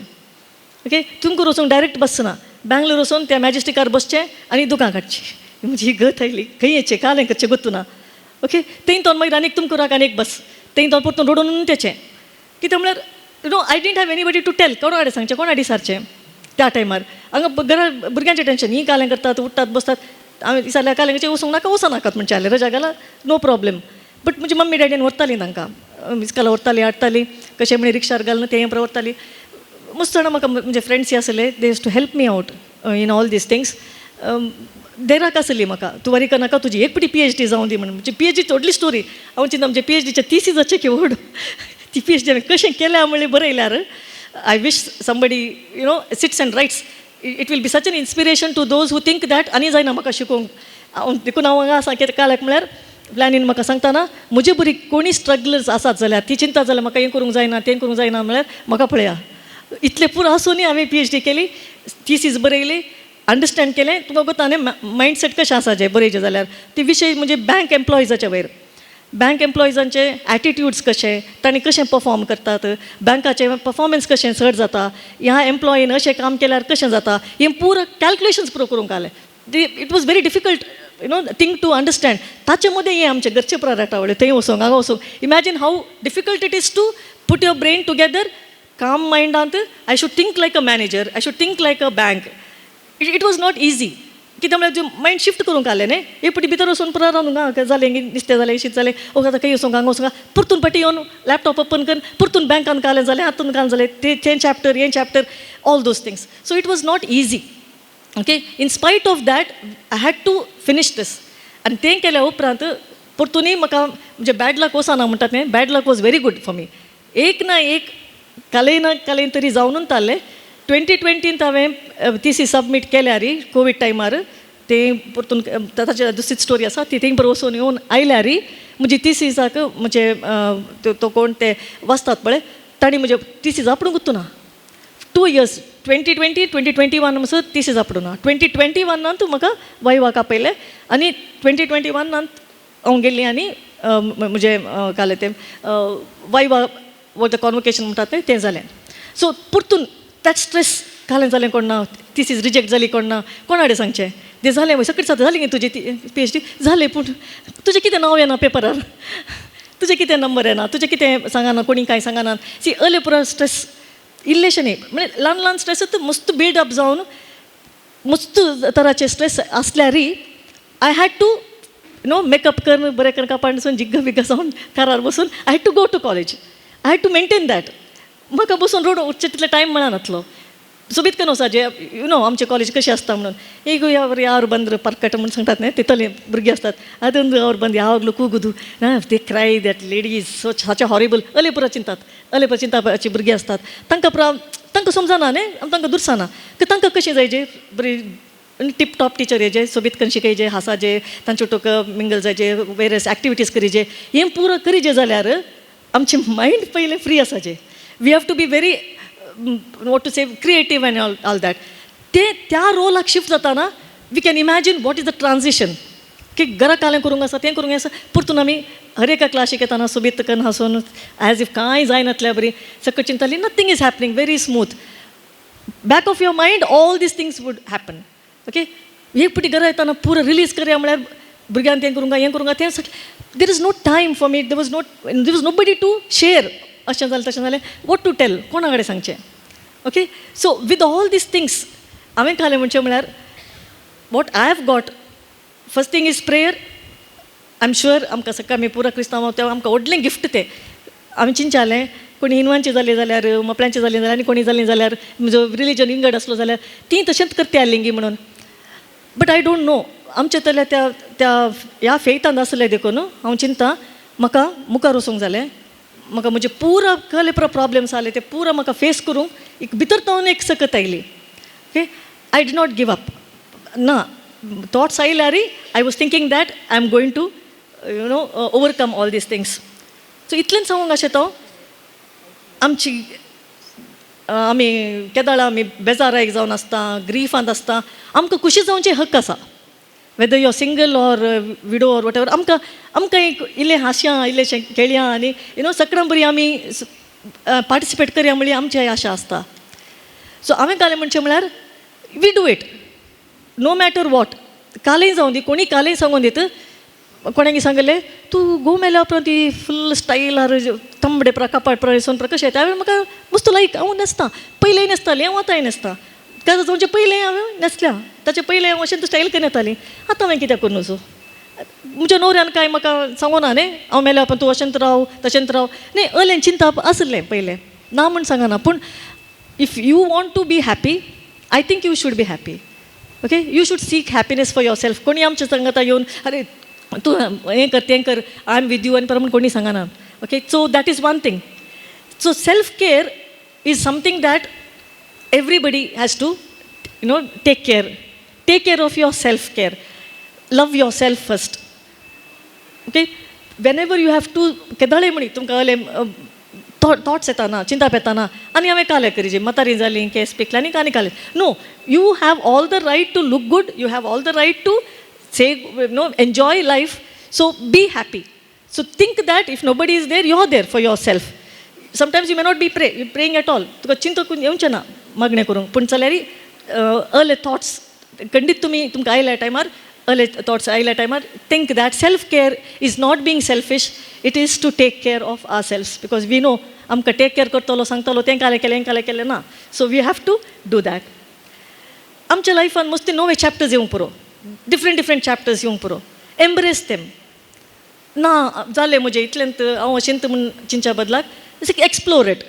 [SPEAKER 6] ओके, तुमकूर वचूंक डायरेक्ट बस ना, बँगलोर वचून त्या मॅजेस्टिकार बसचें आनी दुकां काडचीं. म्हजी ही गत आयली, खंय येचें, कालें करचें गोत्तू ना. ओके, थंय तो मागीर आनीक तुमकूराक आनी एक बस, थंय तो परतून रडून तेचें. कितें म्हळ्यार, I didn't have anybody to tell. कोणा कडेन सांगचें, कोणा विचारचें त्या टायमार? हांगा घरा भुरग्यांचें टेंशन, ही कालें करतात, उठ्ठात बसतात. हांवें विचारल्यार, कालें वचूंक नाका, वचों नाकात म्हणचें जालें, रजा घाला, नो प्रॉब्लेम. बट म्हजी मम्मी डॅडीन व्हरतालीं तांकां इस्कोला, व्हरतालीं, हाडटालीं, कशें म्हणी रिक्षार घालून तें व्हरतालीं. मस्त जाणां म्हाका म्हणजे फ्रेंड्स आसले, they used to help me out in all these things. देराक आसली म्हाका, तूं वरी करनाका, तुजी एक पटी पीएचडी जावं दी म्हणून. म्हणजे पीएचडी व्हडली स्टोरी. हांव चिंता, म्हणजे पीएचडीच्या थिसीसाचें की व्हड ती पीएचडी हांवें कशें केल्या म्हणलें बरयल्यार, I wish somebody sits and writes. It will be such an inspiration to those who think that आनी जायना म्हाका शिकोवंक. हांव देखून हांव हांगा आसा. कितें काल्याक म्हळ्यार प्लॅनीन म्हाका सांगतना, म्हजे बरी कोणी स्ट्रगलर्स आसात जाल्यार, ती चिंता जाल्यार म्हाका हें करूंक जायना, तें करूंक जायना म्हळ्यार, म्हाका पळया, इतलें पुरो आसूनय हांवें पीएचडी केली, थिसीस बरयली, अंडरस्टँड केलें. तुमकां गोता न्ही मायंडसेट कशें आसा जें बरयचें जाल्यार. ती विशय म्हणजे बँक एम्प्लॉइजाच्या वयर, बँक एम्प्लॉइजांचे एटिट्यूड्स कशे, तांणी कशें परफॉर्म करतात, बँकाचें परफॉर्मन्स कशें चड जाता, ह्या एम्प्लॉईन अशें काम केल्यार कशें जाता, हें पुरो कॅल्कुलेशन्स पुरो करूंक आसलें. It was very difficult thing to understand. ताचे मदें हें आमचे घरचे पुरो राटावळे, थंय वचोंक, हांगा वचोंक. Imagine how difficult it is to put your brain together, calm मायंडांत. I should think like a manager, I should think like a bank. It was not easy. कितें म्हळ्यार मायंड शिफ्ट करूंक आसलें न्ही. एक पटी भितर वचून पुरो रावन हांगा जालें, नुस्तें जालें, शीत जालें, ओके, आतां खंय वचूंक, हांगा वचूंक, परतून पटी येवन लॅपटॉप ओपन करून परतून बँकान कालें जालें, हातून कालें जालें, तें तें चॅप्टर, हें chapter, all those things. So it was not easy. Okay, in spite of that I had to finish this. आनी तें केल्या उपरांत परतूनय म्हाका म्हणजे बॅड लक वचना म्हणटात न्ही, bad luck was very good for me. एक ना एक कालय ना कालय तरी जावनूच ताल्लें. 2020त हांवें थिसीस सबमीट केल्यार, कोवीड टायमार तें परतून ताची दुसरीच स्टोरी आसा ती. थंय बरोबर वचून येवन आयल्यार म्हजी थिसीसाक म्हणजे तो कोण ते वाचतात पळय, तांणी म्हजे थिसीस आपणूंक ना. 2 years, 2020, 2021 म्हणसर थिसीस आपडूं ना. 2021नान म्हाका वायवाक आपयलें आनी 2021नान हांव गेल्ली आनी म्हजें काल तें वायवा व कॉन्वोकेशन म्हणटात तें, तें जालें. सो परतून that stress, कालें जालें कोण ना, थिसीस रिजेक्ट जाली कोण ना, कोणा कडेन सांगचें? तें जालें सगळें जाता, जालें गे तुजी पीएचडी जालें, पूण तुजें कितें नांव येना पेपरार, तुजें कितें नंबर येना, तुजें कितें सांगना, कोणी कांय सांगना. सी, अर्ले पुरो स्ट्रेस इल्लेशें न्ही, म्हणजे ल्हान ल्हान स्ट्रेस मस्त बिल्ड अप जावन मस्त तराचे stress आसल्यारय I had to makeup करून, बरें करून, कापाण जिग्ग बिग्ग जावन कारार बसून I had to go to college. I had to maintain that. म्हाका बसून रोड उरचें तितले टायम मेळनातलो. सोबीत करून वचा जे you know आमचे कॉलेज कशी आसता म्हणून. ಈಗ ಯಾರು ಯಾರು ಬಂದರು ಪರ್ಕಟ್ म्हणून सांगतात न्ही, तितले भुरगीं आसतात. ಅದೊಂದು ಅವ್ರು ಬಂದು ಯಾವಾಗಲೂ ಕೂಗುದು ना, they cry, that lady is so such a horrible. अले पुरा चिंतात, अले पुरा चिंतापाची भुरगीं आसतात. तांकां पुरा तांकां समजना न्ही, तांकां दुरसाना की तांकां कशें जायजे. बरी टिप टॉप टिचर येजे, सोबीत करून शिकयजे, हासाजे, तांचे टोक मिंगल जायजे, वेरियस एक्टिविटीज करीजे. हें पुरो करीजे जाल्यार आमचें मायंड पयलें free आसाचे. We have to be very, what to say, creative and all that. ते त्या रोलाक शिफ्ट जाताना we can imagine what is the transition की घरा कालें करूंक आसा, तें करूंक आसा. परतून आमी हर एका क्लासीक येताना सोबीत करून हांसून, एज if कांय जायनातल्या बरी. सकट चिंताली, nothing is happening, very smooth. Back of your mind all these things would happen, okay? एक फावटी घरा येताना पुरो रिलीज करया म्हळ्यार भुरग्यान तें करूंक, हें करूंक, तें सगळें. There is no time for me. There was nobody to share. अशें जालें, तशें जालें, what to tell, कोणा कडेन सांगचें? Okay, so with all these things हांवें कालें म्हणचें म्हळ्यार, what I have got, first thing is prayer. I am sure आमकां सकाळ आमी पुरा क्रिस्तांव, तें आमकां व्हडलें गिफ्ट तें. आमी चिंचालें, कोणी हिंदवांची जाली जाल्यार, मोपळ्यांची जाली जाल्यार, आनी कोणी जालीं जाल्यार, जो रिलिजन विंगड आसलो जाल्यार तीं तशेंच करता आसलीं म्हणून. But I don't know, आमच्या तल्या त्या त्या ह्या फेतान आसलें देखून हांव चिंता म्हाका मुखार वचूंक जालें. म्हाका म्हजे पुरा कहले पुरा प्रॉब्लम्स आसले, ते पुरा म्हाका फेस करूंक एक भितर तावन एक सकत आयली. Okay, I did not give up ना. थॉट्स आयल्यार I was thinking that I am going to overcome all these things. So इतलेंच सांगूंक अशें तो आमची आमी केदाळा आमी बेजाराक जावन आसता, ग्रीफांत आसता, आमकां खुशी जावचे हक्क आसा. Whether you single or widow or whatever, आमकां एक इल्लें हांसया, इल्लेशें खेळया आनी you know सगळ्यां बरी आमी पार्टिसिपेट करया म्हणली आमची आशा आसता. सो हांवें कालें म्हणचें म्हळ्यार, we do it no matter what. कालय जावं दी, कोणी कालय सांगून दित, कोणाक सांगलें, तूं घोव मेल्या उपरांत ती फुल स्टायल आर तंबडे प्रा कपाट प्रा सोन प्रा कशें येता. हांवें म्हाका मस्त लायक हांव न्हेसता. पयलीं न्हेसतालें हांव, आतांय न्हेसता. काजल जावचे पयलें हांवें न्हेसल्या, ताचे पयलें हांव अशें स्टायल करून येतालीं. आतां हांवें कित्याक करूं नजो? म्हज्या न्हवऱ्यान कांय म्हाका सांगूना न्ही, हांव मेल्या उपरांत तूं अशेंच राव, तशेंच राव न्ही. अलें चिंतप आसलें पयलें, ना म्हूण सांगना, पूण if you want to be happy, I think you should be happy, okay? You should seek happiness for yourself. कोणी आमच्या सांगता येवन, अरे तूं हें कर, तें कर, I am with you आनी परत म्हूण कोणी सांगना. Okay, so that is one thing. So self care is something that everybody has to take care of your self care. Love yourself first, okay? Whenever you have to, केदाळे म्हणी तुमकां अले thoughts येताना, चिंताप येताना, आनी हांवें काले करीजे, म्हातारी जाली, केंस पिकले आनी आनी काले. No, you have all the right to look good. You have all the right to say no, enjoy life. So be happy. So think that if nobody is there, you are there for yourself. Sometimes you may not be praying at all. तुका चिंतूंक येवचें ना मागणें करूंक, पूण जाल्यार अर्ले thoughts खंडीत तुमी तुमकां आयल्या टायमार, अर्ले थॉट्स आयल्या टायमार, think that self care is not being selfish. It is to take care of ourselves, because we know आमकां टेक केअर करतलो, सांगतलो, तें कालें केलें, हें कालें केलें ना. So we have to do that. आमच्या लायफान मस्ती नवे चॅप्टर्स येवंक पुरो, डिफरंट डिफरंट चॅप्टर्स येवंक पुरो. एम्ब्रेस तेम. ना जालें म्हजें इतलेंत, हांव अशेंत म्हूण चिंतच्या बदलाक एक्सप्लोर it.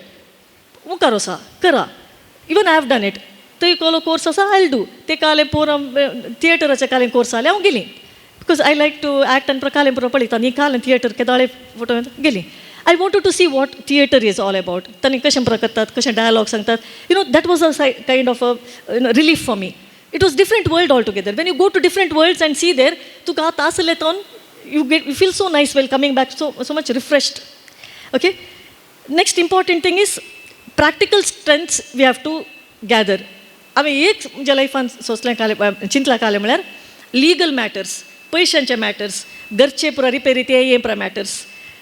[SPEAKER 6] मुखार वसा, करा. Even I have done it. थंय कहलो कोर्स आसा, I do ते. कालें पोरां थिएटराचे कालें कोर्स जालें, हांव गेली, because I like to act आनी कालें पुरो पळयता न्ही. कालें थिएटर केदाळे फोटो गेली. I wanted to see what theatre is all about. तांणी कशें पुरो करतात, कशें डायलॉग सांगतात. That was a kind of a relief for me. It was different world altogether. When you go to different worlds and see there, तुका आतां आसलें तो you feel so nice while coming back, so much refreshed. Okay, next important thing is practical strengths we have to gather. हांवें एक म्हज्या लायफान सोंसलें कालें, चिंतलां कालें म्हळ्यार लिगल मॅटर्स, पयशांचे मॅटर्स, घरचे पुरा रिपेरी ते हें पुरा मॅटर्स,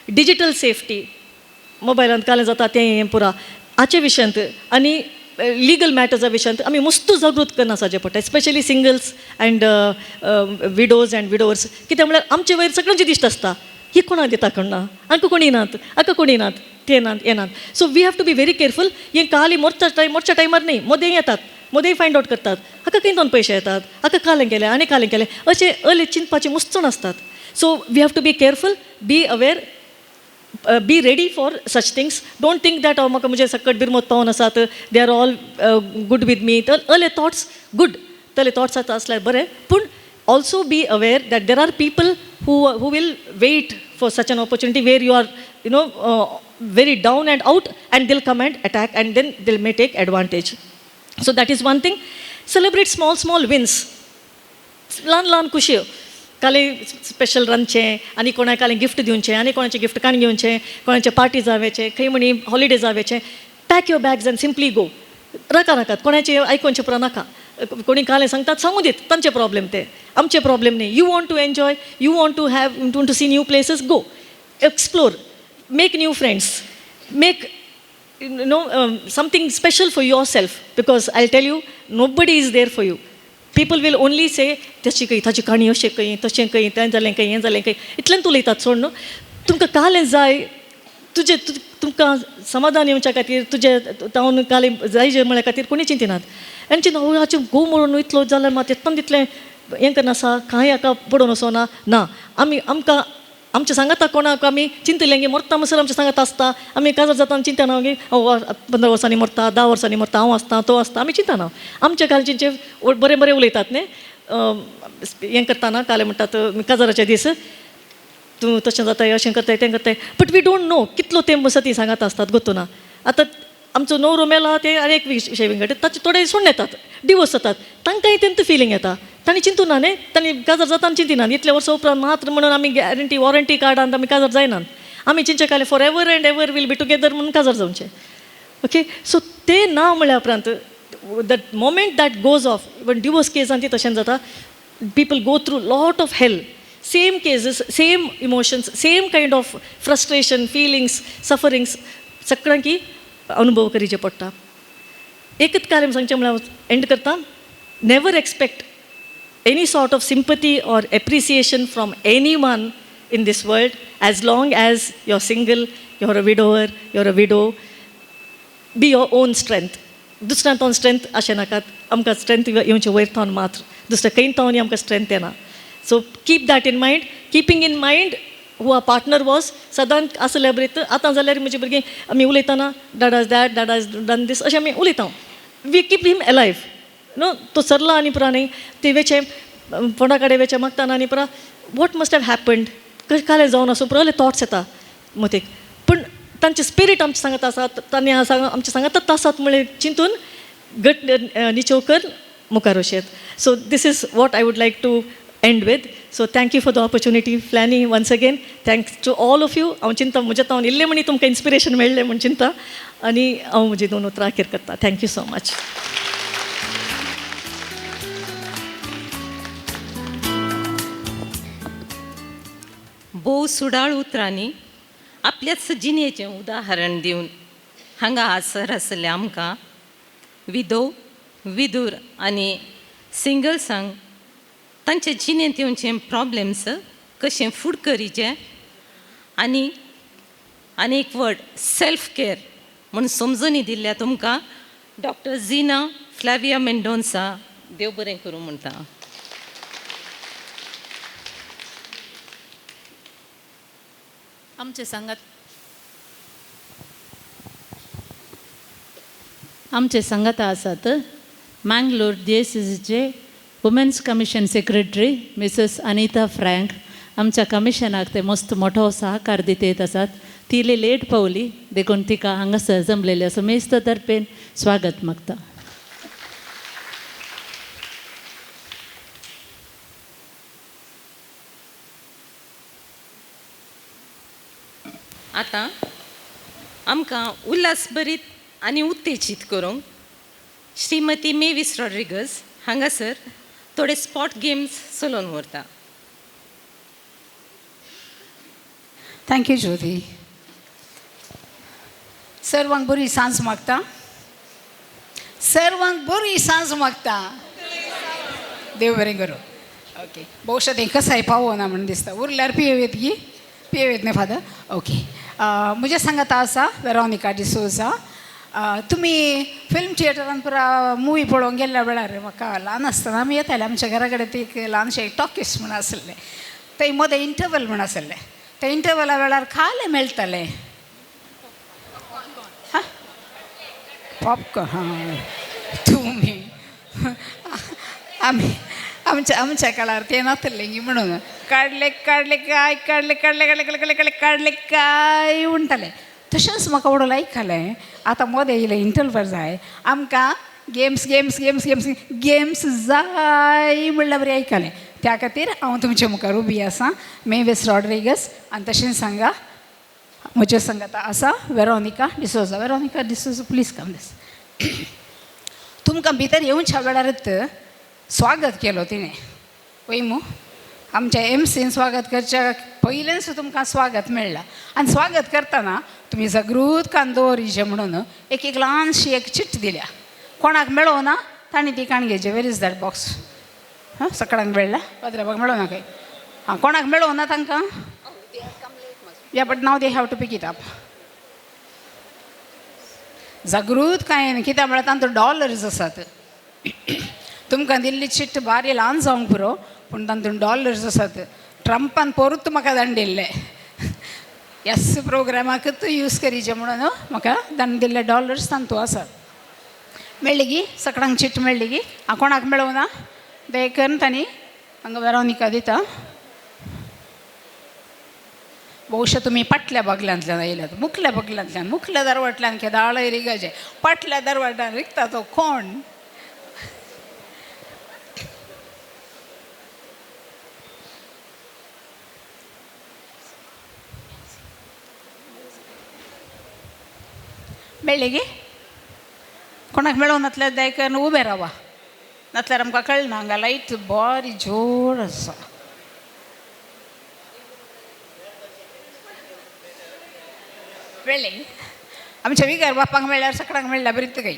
[SPEAKER 6] डिजिटल सेफ्टी, मोबायलांत कालें जाता तें हें पुरा हाचे विशयांत आनी लिगल मॅटर्सा विशयांत आमी मस्तू जागृत करना आसचें पडटा, especially singles and widows and widowers. कित्याक म्हळ्यार आमचे वयर सगळ्यांची दिश्ट आसता. ही कोणाक दिता कोण ना, हांकां कोणी नात, हाका कोणी नात, ते नात, हे नात. So we have to be very careful. हें काली मोरच्या टायम, मोरच्या टायमार न्ही, मोदें येतात, मोदें फायंड आवट करतात, हाका खंय दोन पयशे येतात, हाका कालें केलें आनी कालें केलें, अशें अले चिंतपाचें मुस्तण आसतात. So we have to be careful, be aware. Be ready for such things. Don't think that हांव म्हाका म्हजें सकट बिरमत पावोन आसात, they are all good with me. तले थॉट्स गूड, तले थॉट्स आतां आसल्यार बरें, पूण also be aware that there are people who will wait for such an opportunity where you are you know very down and out, and they'll come and attack, and then they'll may take advantage. So that is one thing. Celebrate small small wins. ल्हान ल्हान खुशयो, काले special रांदचें आनी कोणाक कालें gift दिवचें आनी कोणाचें gift काण घेवचें, कोणाचें पार्टी जावेचें, खंय म्हणी holiday जावेचें. Pack your bags and simply go. नाका नाकात कोणाचें आयकोनचें पुरो नाका. कोणी कालें सांगतात सांगू दीत, तांचे प्रॉब्लेम ते, आमचे प्रॉब्लेम न्ही. You want to enjoy, you want to have, want to see new places, go explore, make new friends, make you know something special for yourself, because I'll tell you, nobody is there for you. People will only say ताची खंय, ताची काणी अशें खंय, तशें खंय, तें जालें खंय, हें जालें खंय, इतल्यान उलयतात सोड न्हू. तुमकां कालें जाय तुजें, तुमकां समाधान येवच्या खातीर, तुजें तावन कालें जाय जे म्हळ्या खातीर कोणी चिंतिनात. आनी चिंता हाचें घोव म्हणून इतलो जाल्यार मात इतल्यान तितलें हें करना आसा, कांय हाका पडोवन वचना ना. आमी आमकां आमच्या सांगाता कोणाक आमी चिंतलें की मरता म्हणसर आमच्या सांगात आसता. आमी काजार जाता आनी चिंतना की 15 वर्सांनी मरता, 10 वर्सांनी मरता, हांव आसता, तो आसता, आमी चिंतना. आमच्या कालचें बरें बरें उलयतात न्ही, हें करतना कालें म्हणटात काजाराचे दीस तूं तशें जाताय, अशें करताय, तें करताय, बट we don't know कितलो तेंप आसा ती सांगात आसतात गोत्तू ना. आतां आमचो न्हवरो मेला ते आनी एक विशय विंगड, ताचे थोडे सोडून येतात, डिवोर्स जातात, तांकांय तेंच फिलींग येता. तांणी चिंतूना न्ही, तांणी काजार जाता आनी चिंतिना. इतले वर्सां उपरांत मात्र म्हणून आमी गॅरंटी वॉरंटी कार्डान आमी काजार जायनात. आमी चिंतचे काले for ever and ever will be together म्हणून काजार जावचें. ओके, सो ते ना म्हळ्या उपरांत that moment that goes off, even divorce केसान ती तशें जाता. People go through lot of hell, same cases, same emotions, same kind of frustration, feelings, sufferings सगळ्यांकी अनुभव करीचे पडटा. एकच कार्य सांगचें म्हळ्यार एंड करता. Never expect any sort of sympathy or appreciation from anyone in this world as long as you're single, you're a widower, you're a widow. Be your own strength. दुसऱ्या तावन strength अशें नाकात, आमकां स्ट्रेंथ येवचें वयर तावन मात्र, दुसऱ्या खंय तावन आमकां स्ट्रेंथ येना. So keep that in mind, keeping in mind who a partner was सदांच आसल्यार बरें. आतां जाल्यार म्हजी भुरगीं आमी उलयतना dada is that, dada is done this अशें आमी उलयता. We keep him alive न्हू. तो सरला आनी पुरा न्ही, ते वेचें फोंडा कडेन वेचें मागतना आनी पुरा what must have happened, कालें जावन आसूं पुरा थॉट्स येता मतीक. पूण तांचे स्पिरीट आमचे सांगत आसात, तांणी आमचे सांगातच आसात म्हळ्यार चिंतून गट निचोव कर मुखार वचेत. So this is what I would like to end with. So thank you for the opportunity, Flani, once again. Thanks to all of you. हांव चिंता म्हज्या तावन इल्लें म्हणी तुमकां इन्स्पिरेशन मेळ्ळें म्हूण चिंता आनी हांव म्हजी दोन उतरां अखेर करता. Thank you so much.
[SPEAKER 2] भोव सुडाळ उतरांनी आपल्याच जिणेचें उदाहरण दिवन हांगा हांसर आसले आमकां विधव, विदूर आनी सिंगल्सांक तांचे जिणेंत येवचे प्रॉब्लेम्स कशें फूड करीचे आनी आनी एक वर्ड सेल्फ केअर म्हूण समजून दिल्ल्या तुमकां डॉक्टर झिना फ्लाविया मेंडोन्सा देव बरें करूं म्हणटा.
[SPEAKER 4] आमचे सांगाता आसात Mangalore डीएसीसीचे women's commission secretary Mrs Anita Frank. आमच्या कमिशनाक ते मस्त मोठो सहकार दित येत आसात. ती इल्ली लेट पावली देखून तिका हांगासर जमलेली आसा. मेस्त तर्फेन स्वागत मागता.
[SPEAKER 2] आतां आमकां उल्हासभरीत आनी उत्तेजीत करूंक श्रीमती मेवीस रॉड्रिगस हांगासर थोडे स्पॉट गेम्स चलोवन व्हरता.
[SPEAKER 7] Thank you Jyoti. सर्वांक बरी सांज मागता, सर्वांक बरी सांज मागता. देव बरें करूं. ओके, बहुशा तें कसाय पावना म्हण दिसता. उरल्यार पियेत गी, पियेत न्ही फादर. ओके, म्हज्या सांगाता आसा वेरोनिका डिसोजा. तुमी फिल्म थिएटरान पुरा मुवी पळोवंक गेल्ल्या वेळार म्हाका ल्हान आसतना आमी येताले. आमच्या घरा कडेन ती एक ल्हानशें टॉकीस म्हूण आसलें, थंय मदें इंटरवल म्हूण आसलें. ते इंटरवला वेळार खाले मेळटाले. हां पॉपकॉर्न. हां तुमी आमी आमच्या आमच्या काळार ते नासले गी म्हणून काडले काडले काय काडले काडले काडले काडले काडले काडले काडले काय म्हणटाले. तशेंच म्हाका व्हडलो आयकलें आतां मोदें येयलें इंटरवल जाय आमकां games games games games games जाय म्हणल्यार बरें आयकलें. त्या खातीर हांव तुमचे मुखार उबी आसा मेविस रॉड्रिगस आनी तशेंच सांगा म्हज्या संगाता आसा Veronica D'Souza. Veronica D'Souza please come this. तुमकां भितर येवच्या वेळारच स्वागत केलो तिणें पळय मू आमच्या एमसीन स्वागत करच्या पयलेंच तुमकां स्वागत मेळ्ळां. आनी स्वागत करतना तुमी जागृत कान दवरिचें म्हणून एक एक ल्हानशी एक चीट दिल्या. कोणाक मेळोना तांणी ती काण घेवची. Where is that box? हां सकाळांक मेळ्ळा पाद्राबाक मेळोना खंय? हां कोणाक मेळोना तांकां? Yeah but now they have to pick it up. जागृत काय कित्याक म्हळ्यार तांतूं डॉलर्स आसात. तुमकां दिल्ली चिट बारी ल्हान जावंक पुरो पूण तातूंत डॉलर्स आसात. ट्रंपान परत म्हाका धाडून दिल्ले एस प्रोग्रामाकूच यूज करीचे म्हणून म्हाका धाडून दिल्ले डॉलर्स तातूंत आसात. मेळ्ळी गी सगळ्यांक चिट मेळ्ळी गी? आं कोणाक मेळोना दयकन तांणी हांगा वेरोनिका दिता. बहुशा तुमी पाटल्या बगल्यांतल्यान आयल्यात मुखल्या बगल्यांतल्यान मुखल्या दरवाटल्यान केदाळय रिगाचे पाटल्या दरवाट्यान रिगता तो कोण? मेळ्ळी गी? कोणाक मेळोंक नासल्यार दयकन उबें रावा नासल्यार आमकां कळना. हांगा लायट बरी जोर आसा. मेळ्ळी आमच्या विगार बापांक मेळ्ळ्यार सगळ्यांक मेळ्ळ्यार बरीच काही.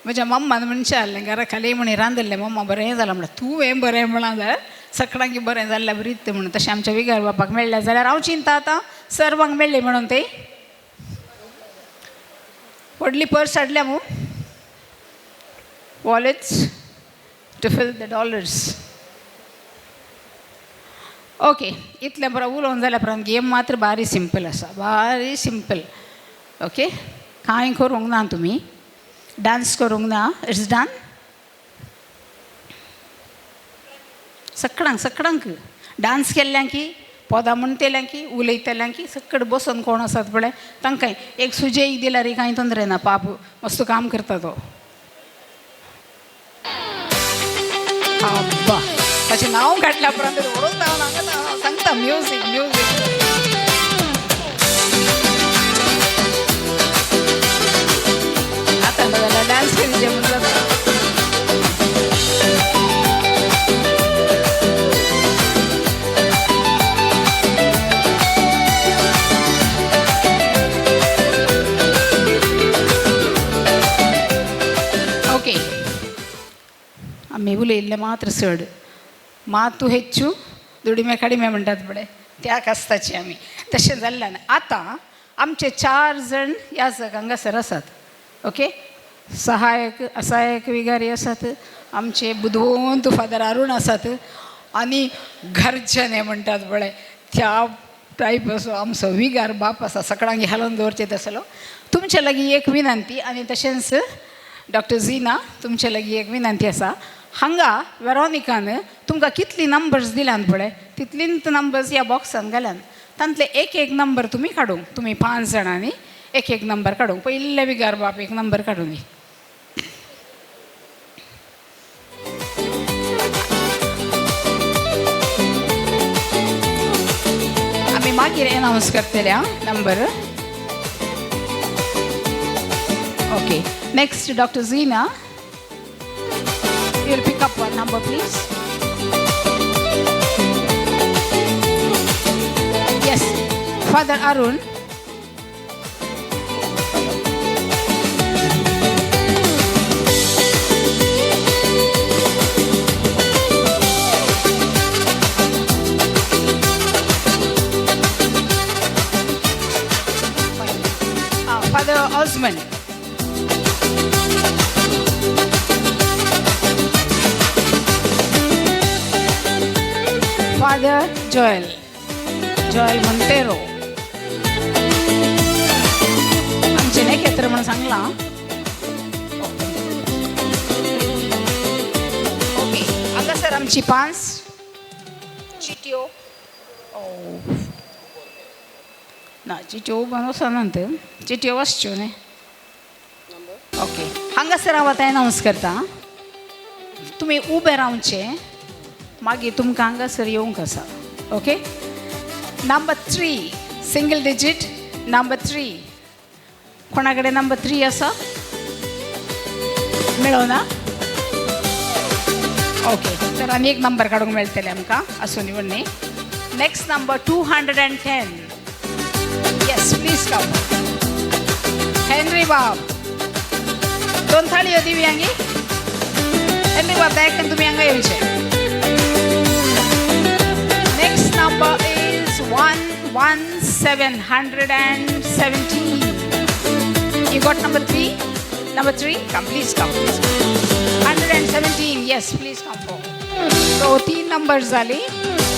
[SPEAKER 7] म्हज्या मम्मान म्हणचें आहलें घरा खाली म्हणी रांदिल्लें मम्मा बरें जालां म्हणल्यार तुवें बरें म्हळां जाल्यार सगळ्यांक बरें जाल्लें बरीच म्हणून. तशें आमच्या विगार बापाक मेळ्ळें जाल्यार हांव चिंता आतां सर्वांक मेळ्ळी म्हणून ती व्हडली पर्स हाडल्या मू wallets to fill the dollars. Okay इतलें बरो उलोवन जाल्या उपरांत गेम मात्र बारी सिंपल आसा बारी सिंपल. ओके कांय करूंक ना तुमी डांस करूंक ना. It's done. सगळ्यांक सगळ्यांक डांस केल्ल्यांकी पदां म्हणटेल्यांकी उलयतल्यांकी सगळे बसून कोण आसात पळय तांकां एक सुजय दिल्यार कांय तोंदरे ना. पाप मस्त काम करता तो. आब्बा ताचें नांव काडल्या उपरांत व्हडून हांगा सांगता म्युजीक म्युजीक. आतां जाल्यार डांस करीचे म्हणून जाता. ओके आमी उलयल्लें मात्र चड मातू ಹೆಚ್ಚು ದುಡಿಮೆ ಕಡಿಮೆ म्हणटात पळय त्या कास्ताची आमी तशें जाल्ल्यान आतां आमचे चार जण याजक हांगासर आसात. ओके सहायक असहायक विगारी आसात आमचे बुदवंत फादर अरूण आसात आनी घरचें म्हणटात पळय त्या टायप असो आमचो विगार बाप आसा सगळ्यांक घालून दवरचे तसलो. तुमचे लागीं एक विनंती आनी तशेंच डॉक्टर झिना तुमचे लागीं एक विनंती आसा. हांगा वेरोनिकान तुमकां कितली नंबर्स दिल्यान पळय तितलींच नंबर्स ह्या बॉक्सान घाल्यान तांतले एक एक नंबर तुमी काडूंक तुमी 5 जाणांनी एक एक नंबर काडूंक. पयले विगार बाप एक नंबर काडून दी. आमी मागीर एनावन्स करतले आं number. Okay next doctor Zina. You'll pick up one number, please. Yes, Father Arun. Father Osman. Father Joel, Joel Monteiro. आमचें नेकेत्र म्हणून सांगलां. ओके, हांगासर आमची 5 चिटयो. ना, चिटयो उबोन वचना त्यो, चिटयो वाचच्यो न्ही. ओके, हांगासर हांव आतां अनावन्स करता, तुमी उबे रावचे, मागीर तुमकां हांगासर येवंक आसा. Okay, number 3, single digit number 3. कोणा कडेन नंबर 3 आसा? मेळना? ओके, तर आनी एक नंबर काडूंक मेळटले आमकां, आसूं न्ही न्ही. Next number 210. Yes, please come. Henry बाब, 2 थाळयो दिवया गी. हेनरी बाब, दयाकन तुमी हांगा येवचे. Next number is 117, 117. You got number 3? Number 3? Come, please come, please. 117, yes, please come forward. So 3 numbers जाली.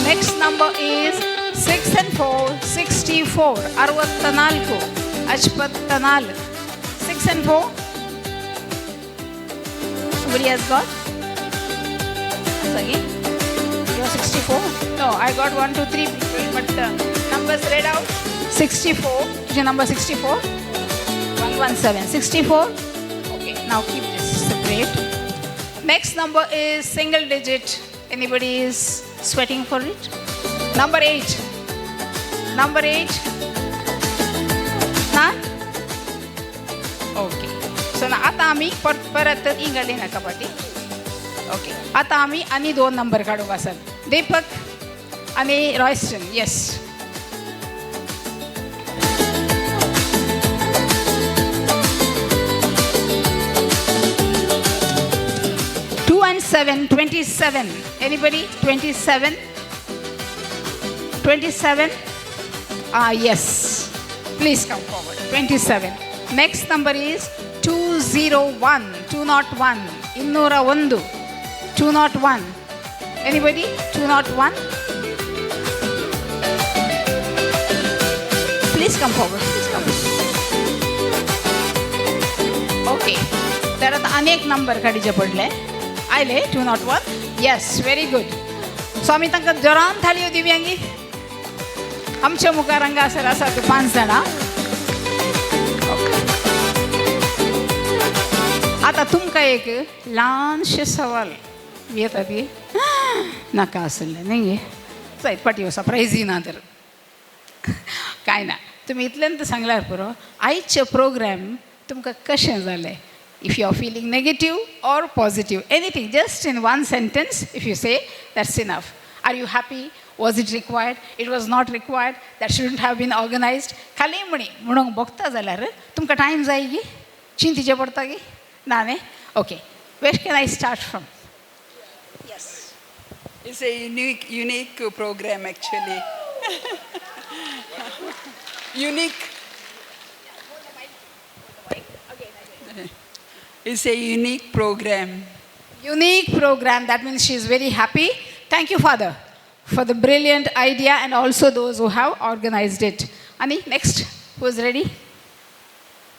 [SPEAKER 7] Next number is 6 and 4, 64, 64, 64. 6 and 4. Somebody has got? Sagi? You're 64? No, I got 1, 2, 3 people, but numbers read out. 64. Your number 64? 117. 64? Okay, now keep this separate. Next number is single digit. Anybody is sweating for it? Number 8. Number 8. ना? Okay. So ना आता आम्ही परत इंगली नाका पाटी. Okay, आता आम्ही आनी 2 नंबर काडूंक आसात, दीपक आनी Royston. Yes, 2 and 7, 27. Anybody? 27? 27? Ah, yes. Please come forward. 27. Next number is 201, 201, 201, 201. Anybody? 201? Please come forward. Please come. Okay. तर आता अनेक नंबर काडीचे पडले. आयले 201. Yes, very good. So आमी तांकां जोरान थाळयो दिवया गी. आमच्या मुखार हांगासर आसा 5 जाणां. आतां तुमकां एक ल्हानशें सवाल येता ती नाका आसलें न्ही गे. जायत पाटी सरप्रायज ना तर कांय ना. तुमी इतल्यान तर सांगल्यार पुरो. आयचें प्रोग्राम तुमकां कशें जालें? If you are feeling negative or positive, anything, just in one sentence, if you say, that's enough. Are you happy? Was it required? It was not required. That shouldn't have been organized. खाली म्हणी म्हणूंक बघता जाल्यार तुमकां time जाय गी? चिंतीचें पडटा गी? ना न्ही? Okay, where can I start from? Yes.
[SPEAKER 8] It's a unique program actually. Unique. It's a unique program.
[SPEAKER 7] Unique program. That means she is very happy. Thank you, Father, for the brilliant idea and also those who have organized it. Ani, next, who is ready?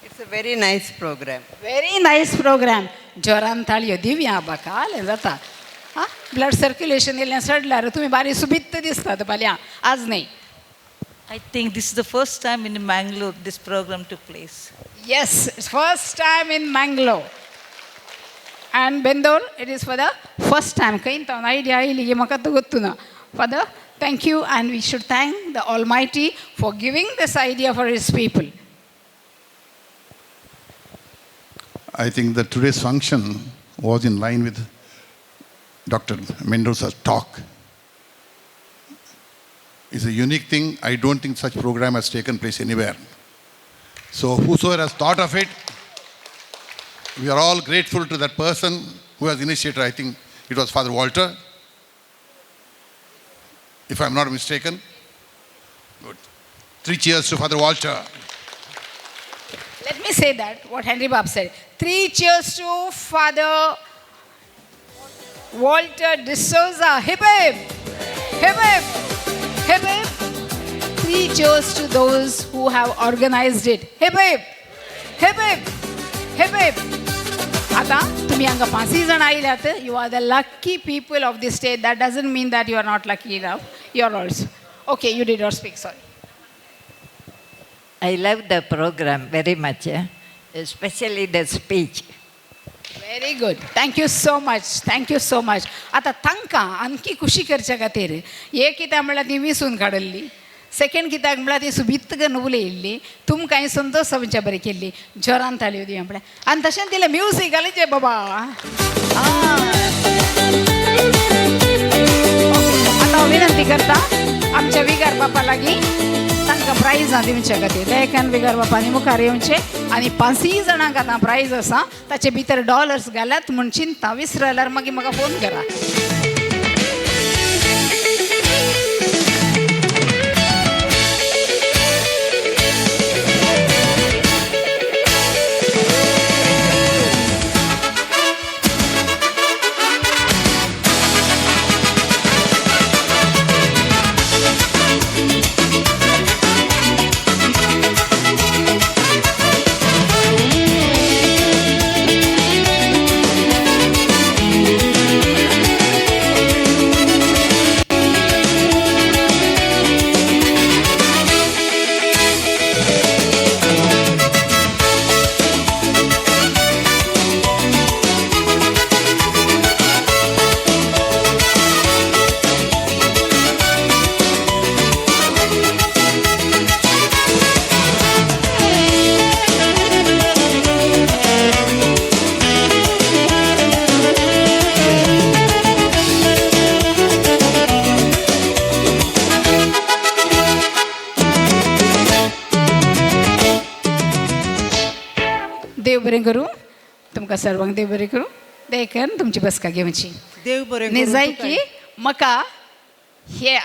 [SPEAKER 9] It's a very nice program.
[SPEAKER 7] Very nice program. जोरान ताळयो दिवया बाकाल जाता. हां, blood circulation इल्लें चडल्यार तुमी बारी सुबीत दिसतात फाल्यां. आज न्ही.
[SPEAKER 10] I think this is the first time in Mangalore this program took place.
[SPEAKER 7] Yes, it's first time in Mangalore. And Bendor, it is for the first time. खंय तो idea आयली की म्हाका तो गोत्तू ना. Father, thank you, and we should thank the Almighty for giving this idea for His people.
[SPEAKER 11] I think that today's function was in line with Dr. Mendonsa's talk. It's a unique thing. I don't think such program has taken place anywhere. So whosoever has thought of it, we are all grateful to that person who has initiated. I think it was Father Walter, if I'm not mistaken. Good. 3 cheers to Father Walter.
[SPEAKER 7] Let me say that, what Henry Bob said. 3 cheers to Father Walter D'Souza. Hip hip. Hip hip hip hip. 3 cheers to those who have organized it. Hip hip hip hip hip hip. आता तुम्ही हांगा पांचय जाण आयल्यात. You are the lucky people of this state. That doesn't mean that you are not lucky enough. You are also okay. You did not speak, sorry.
[SPEAKER 12] I love the program very much, especially the speech.
[SPEAKER 7] Very good. Thank you so much. Thank you so much. आतां तांकां आणखी खुशी करच्या खातीर एक कित्याक म्हळ्यार ती विसून काडल्ली, सेकेंड कित्याक म्हळ्यार ती सुबीत करून उलयल्ली, तुमकांय संतोश जावच्या बरी केल्ली. जोरान ताळयो दिया म्हळ्यार आनी तशेंच दिलें म्युजीक घालचें बाबा. आतां हांव विनंती करता आमच्या विगार बापा लागीं तांकां प्रायजां दिवचे खातीर. दयान विगार बापांनी मुखार येवचें आनी पांचय जाणांक आतां प्रायज आसा ताचे भितर डॉलर्स घाल्यात म्हूण चिंता विसरल्यार मागीर म्हाका फोन करा. देव बरें करूं तुमकां सर्वांक, देव बरें करूं. देखून तुमची बसका घेवची.
[SPEAKER 1] देव बरें करूं.
[SPEAKER 7] निजायकी म्हाका हे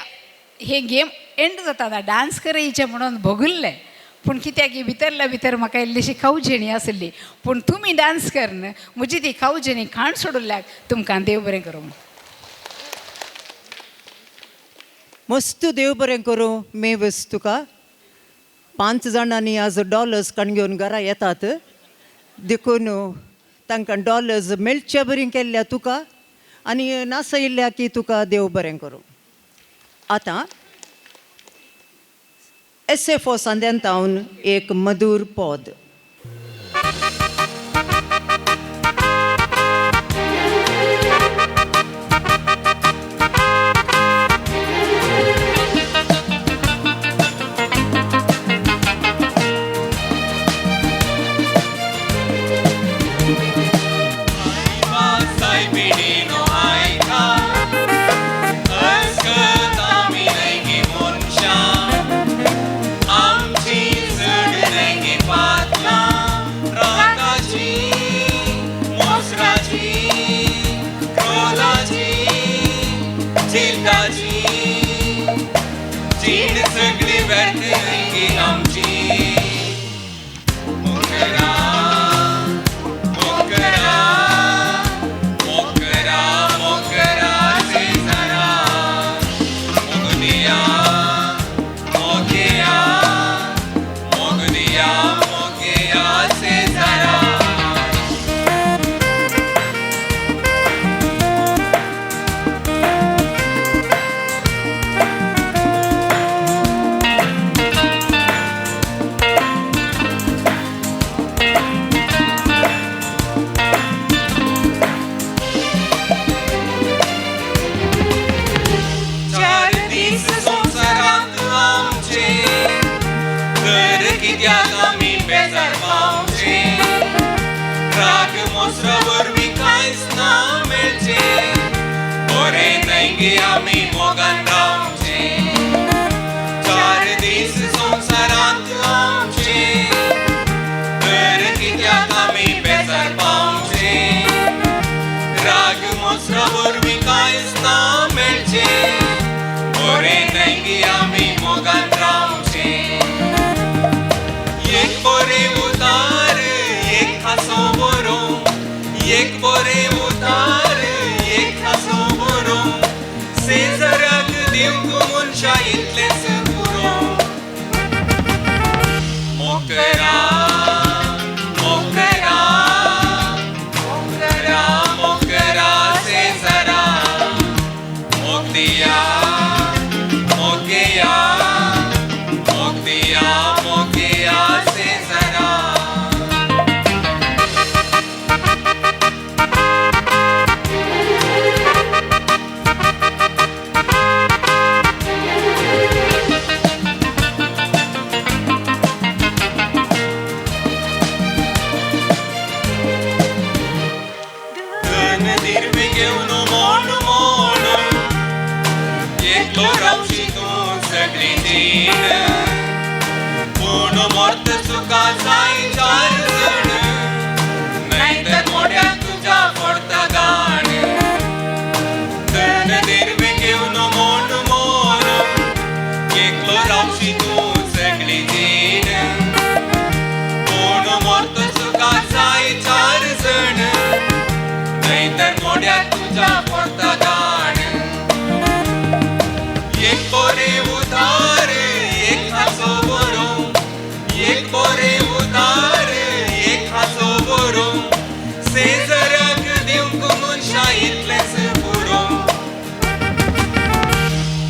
[SPEAKER 7] हे गेम एंड जाता डांस करयचे म्हणून भोगुल्लें, पूण कित्याक भितरल्या भितर म्हाका इल्लीशी खावजेणी आसली, पूण तुमी डांस करन म्हजी ती खावजेणी खाण सोडल्याक तुमकां देव बरें करूं.
[SPEAKER 1] मस्त देव बरें करूं मेवस तुका. 5 जाणांनी आज डॉलर्स काण घेवन घरा येतात देखून तांकां डॉलर्स मेळचे बरी केल्ल्या तुका आनी नासयल्ल्या की तुका देव बरें करूं. आतां SFO सांद्यांतावन एक मधूर पद.
[SPEAKER 13] एक बोरे उतार एक हासो बरो सेजराक दिवंक मनशा इतलेंच पुरो. मोकरा मोकरा मोकरा मोकरा सेजरा, मोग दिया मोगया मोग दिया मोगया सेजरा.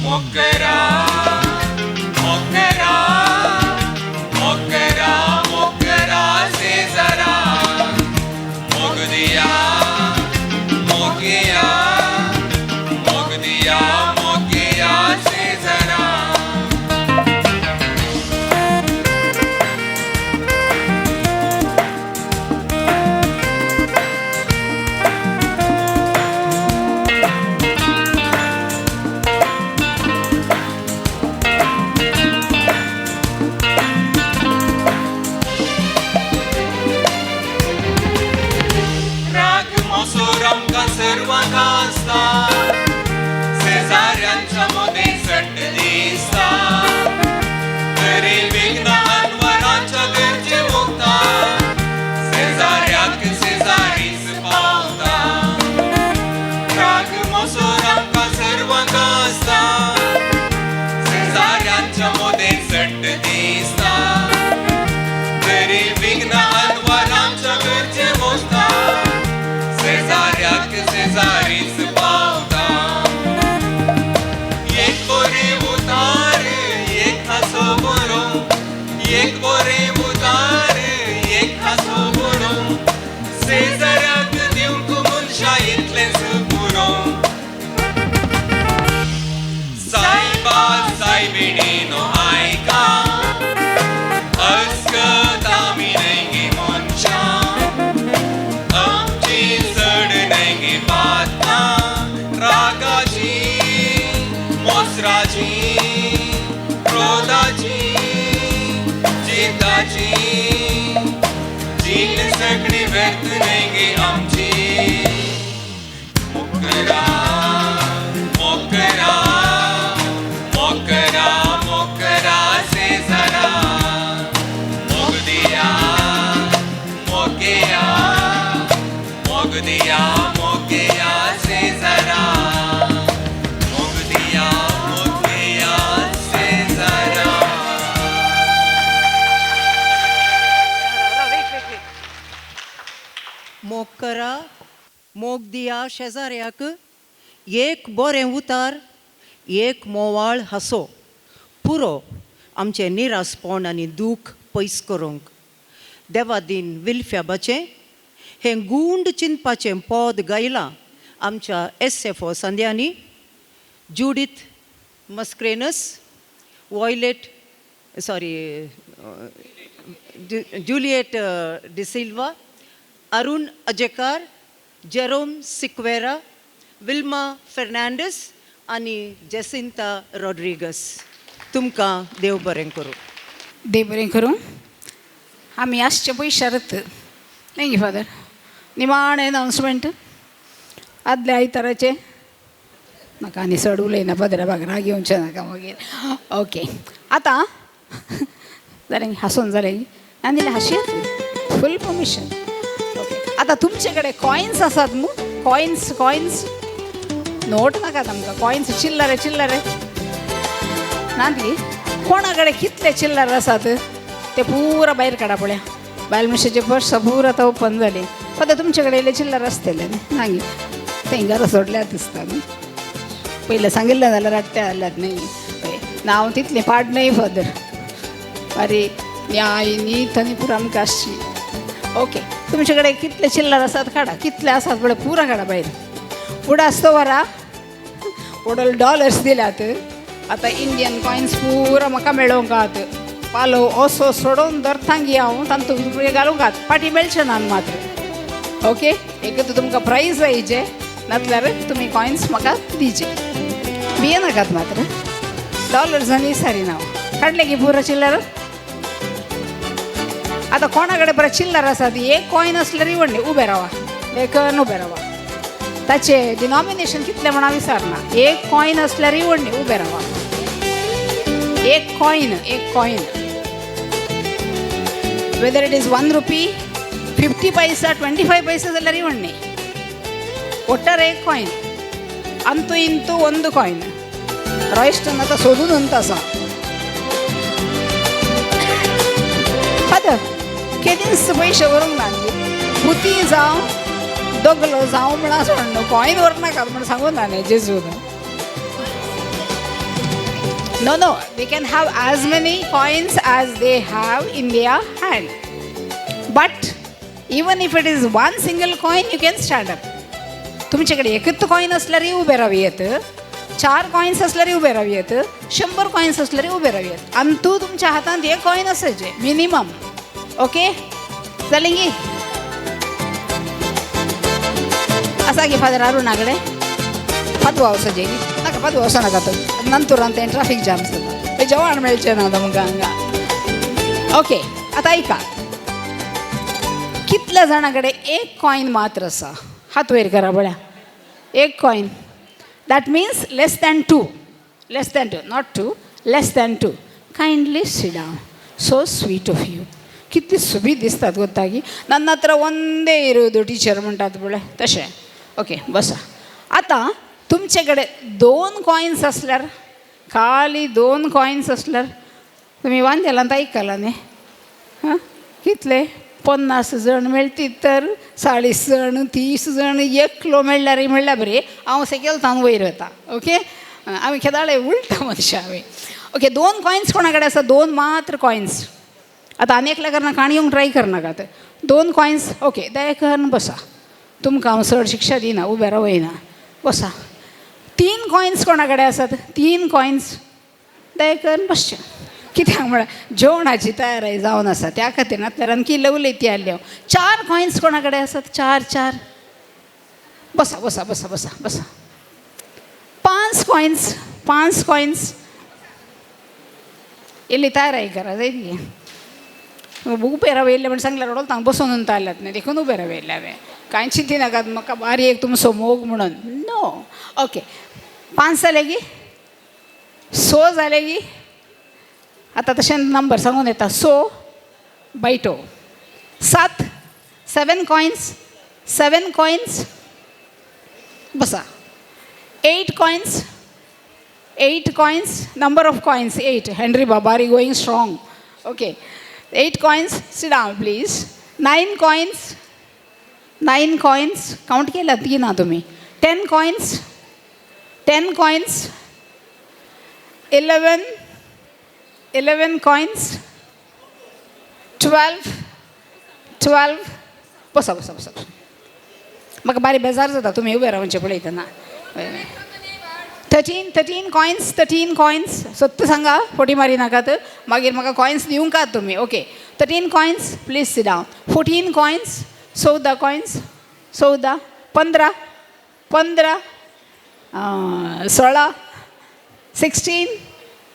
[SPEAKER 13] मोकरा मोकरा मोकरा मोकरा सेजरा, मोग दिया मोगया मोग दिया मोगया सेजरा. शेजाऱ्यांच्या मदें सट्ट दिसता, तरी विघ्न अनवराच्या गरजे मुक्ता, शेजाऱ्याक शेजारीच पावता. राग मोसोर आमकां सर्वांक आसता, शेजाऱ्यांच्या मदें सट्ट दिसता, तरी विघ्न अनवराच्या गरजे मुक्ता, शेजाऱ्याक शेजारीच पावता. एक बोरे उतार एक हासो बरो, एक बोरे उतार एक हासो बरो, शेजाऱ्याक दिवंक मनशा इतलेंच पुरो. सायबा सायबिणीनो आयका, अस्कत आमी न्हय मनशां, आमची चड न्हय पात्रां, रागाची मोसराची क्रोधाची जिताची, जीण सगळी व्यर्थ न्हय आमची. मोकरा मोकरा मोकरा मोकरा सेजरा, मोग दिया मोगया मोग दिया मोगया सेजरा, मोग दिया मोगया सेजरा.
[SPEAKER 1] मोग करा मोग दिया शेजाऱ्याक, एक बरें उतार एक मोवाळ हांसो पुरो आमचें निरासपण आनी दूख पयस करूंक. देवादीन विल्फ्याबाचें हें गूंड चिंतपाचें पद गायलां आमच्या एस एफ ओ संद्यांनी Judith Mascarenhas, Violet sorry Juliet D'Silva, Arun Ajekar, Jerome Sequeira, Wilma Fernandes आनी जेसिंता रॉड्रिगस. तुमकां देव बरें करूं.
[SPEAKER 7] देव बरें करूं. आमी आसचे पयशारत न्ही फादर, निमाणें अनावन्समेंट आदल्या आयताराचें म्हाका आनी चड उलयना फादरा, राग येवचें नाका मागीर. ओके, आतां जालें हांसून जालें आनी हांशी फूल परमिशन. ओके, आतां तुमचे कडेन कॉयन्स आसात मू? कॉयन्स कॉयन्स नोट नाकात आमकां, कॉयन्स चिल्लरे चिल्लरे. नातली कोणा कडेन कितले चिल्लर आसात ते पुरा भायर काडा पळया. बायल मनशाचे पर्स पुरा आतां ओपन जाली. आतां तुमचे कडेन इल्ले चिल्लर आसतले न्ही? नागी ते घरा सोडल्यात दिसता न्ही. पयलें सांगिल्लें जाल्यार हाडटे जाल्यात न्ही. ना हांव तितलें पाड न्हय फादर. अरे न्याय नीत आनी पुरा आमकां आसची. ओके, तुमचे कडेन कितले चिल्लर आसात काडा, कितले आसात पळय पुरा काडा भायर. उडास दवरा, व्हडले डॉलर्स दिल्यात. आतां इंडियन कॉयन्स पुरा म्हाका मेळोवंक आहात. पालो असो सोडोवन धरतांगी हांव तांतूं घालूंक आहात, फाटीं मेळचें ना मात्र. ओके, एक तर तुमकां प्रायज जायचे, नातल्यार तुमी कॉयन्स म्हाका दिवचे. भिये नाकात मात्र, डॉलर्स आनी सारी ना काडले की पुरा चिल्लर. आतां कोणा कडेन बरें चिल्लर आसा ती एक कॉयन आसल्यार व्हडली उबें रावा, एक उबें रावा. ताचे डिनॉमिनेशन कितलें म्हण हांव विचारना. एक कॉयन आसल्यार व्हडली उबें रावा. एक कॉयन, एक coin, whether it is 1 rupee, 50 paisa, 25 paisa जाल्यार व्हडली. ಒಟ್ಟಾರೆ एक कॉयन, ಅಂತೂ ಇಂತೂ ಒಂದು ಕಾಯಿನ್. ರಾಯ್ಸ್ಟನ್ आतां सोदून अंत आसा. फादर केदींच पयशे व्हरूंक ना न्ही, पुती जावं दोगलो जावं म्हणा सोड, कॉयन व्हरनाकात म्हण सांगूं ना न्ही जेजून. No no, they can have as many coins as they have in their hand, but even if it is one single coin you can stand up. तुमचे कडेन एकच कॉयन असल्यारय उबें रावयेत, 4 कॉयन्स असल्यारय उबें रावयेत, 100 कॉयन्स असल्यारय उबें रावयेत. आनी तूं तुमच्या हातांत एक कॉयन आसाचें मिनिमम. ओके, जालें गी? आसा गी फादर अरुणा कडेन? पादवा वचचें गी? नाका पादवा वचो नाका तो नंतरान तें ट्राफीक जाम जाता, जेवण मेळचें ना तुमकां हांगा. ओके, आतां आयका, कितल्या जाणां कडेन एक कॉयन मात्र आसा? हात वयर करा पळया. एक coin, that means less than 2, less than 2, not 2, less than 2. Kindly sit down. So sweet of you. कितली सोबीत दिसतात गोत्ता की. ನನ್ನ ಹತ್ರ ಒಂದೇ ಇರುವುದು टीचर म्हणटात पळय तशें. ओके, बसा. आतां तुमचे कडेन 2 कॉयन्स आसल्यार, खाली 2 कॉयन्स आसल्यार तुमी वांजेलांत आयकलां न्ही? हां, कितले? 50 जण मेळटीत तर 40 जण, 30 जण, एकलो मेळ्ळ्यार म्हणल्यार बरें. हांव सकयल तावन वयर वता. ओके, आमी केदाळे उलटा मनशां आमी. ओके, 2 कॉयन्स कोणा कडेन आसा? 2 मात्र कॉयन्स. आतां आनी एकल्या करना काणी येवंक ट्राय करनाकात. 2 कॉयन्स. ओके, दया करून बसा. तुमकां हांव चड शिक्षा दिना, उबें रावयना, बसा. 3 कॉयन्स कोणा कडेन आसात? 3 कॉयन्स. दया करून बसचें. कित्याक म्हळ्यार जेवणाची तयारी जावन आसा त्या खातीर, नातल्यार आणखी लवलेती आसली हांव. 4 कॉयन्स कोणा कडेन आसात? 4 4. बसा बसा बसा बसा बसा. 5 कॉयन्स, 5 कॉयन्स. इल्ली तयारी करा जायत. उबें रावयल्लें म्हण सांगल्यार रडोल तांकां बसोवन उरता आसल्यात न्ही, देखून उबें रावयल्लें हांवें. कांय चिंती नाकात म्हाका बारी एक तुमचो मोग म्हणून. नो. ओके, 5 जाले की 6 जाले की आतां तशें नंबर सांगून येता. 6 बैटो 7, 7 कॉयन्स, 7 कॉयन्स. बसा. 8 coins, 8 coins, number of coins 8. Henry बाबारी going strong. Okay, 8 coins, sit down please. 9 coins, 9 coins count केल्यात की ना तुमी? 10 कॉयन्स, 10 कॉयन्स, 11, 11 कॉयन्स, 12, 12. बसा बसा बसा. म्हाका बारी बेजार जाता तुमी उबे रावचे पळयतना. 13, 13 कॉयन्स, 13 कॉयन्स. सत्य सांगा, फटी मारी नाकात, मागीर म्हाका कॉयन्स दिवंकात तुमी. Okay, 13 coins, please sit down. 14 coins, 14 coins, 14, 15, 15, 16, 16,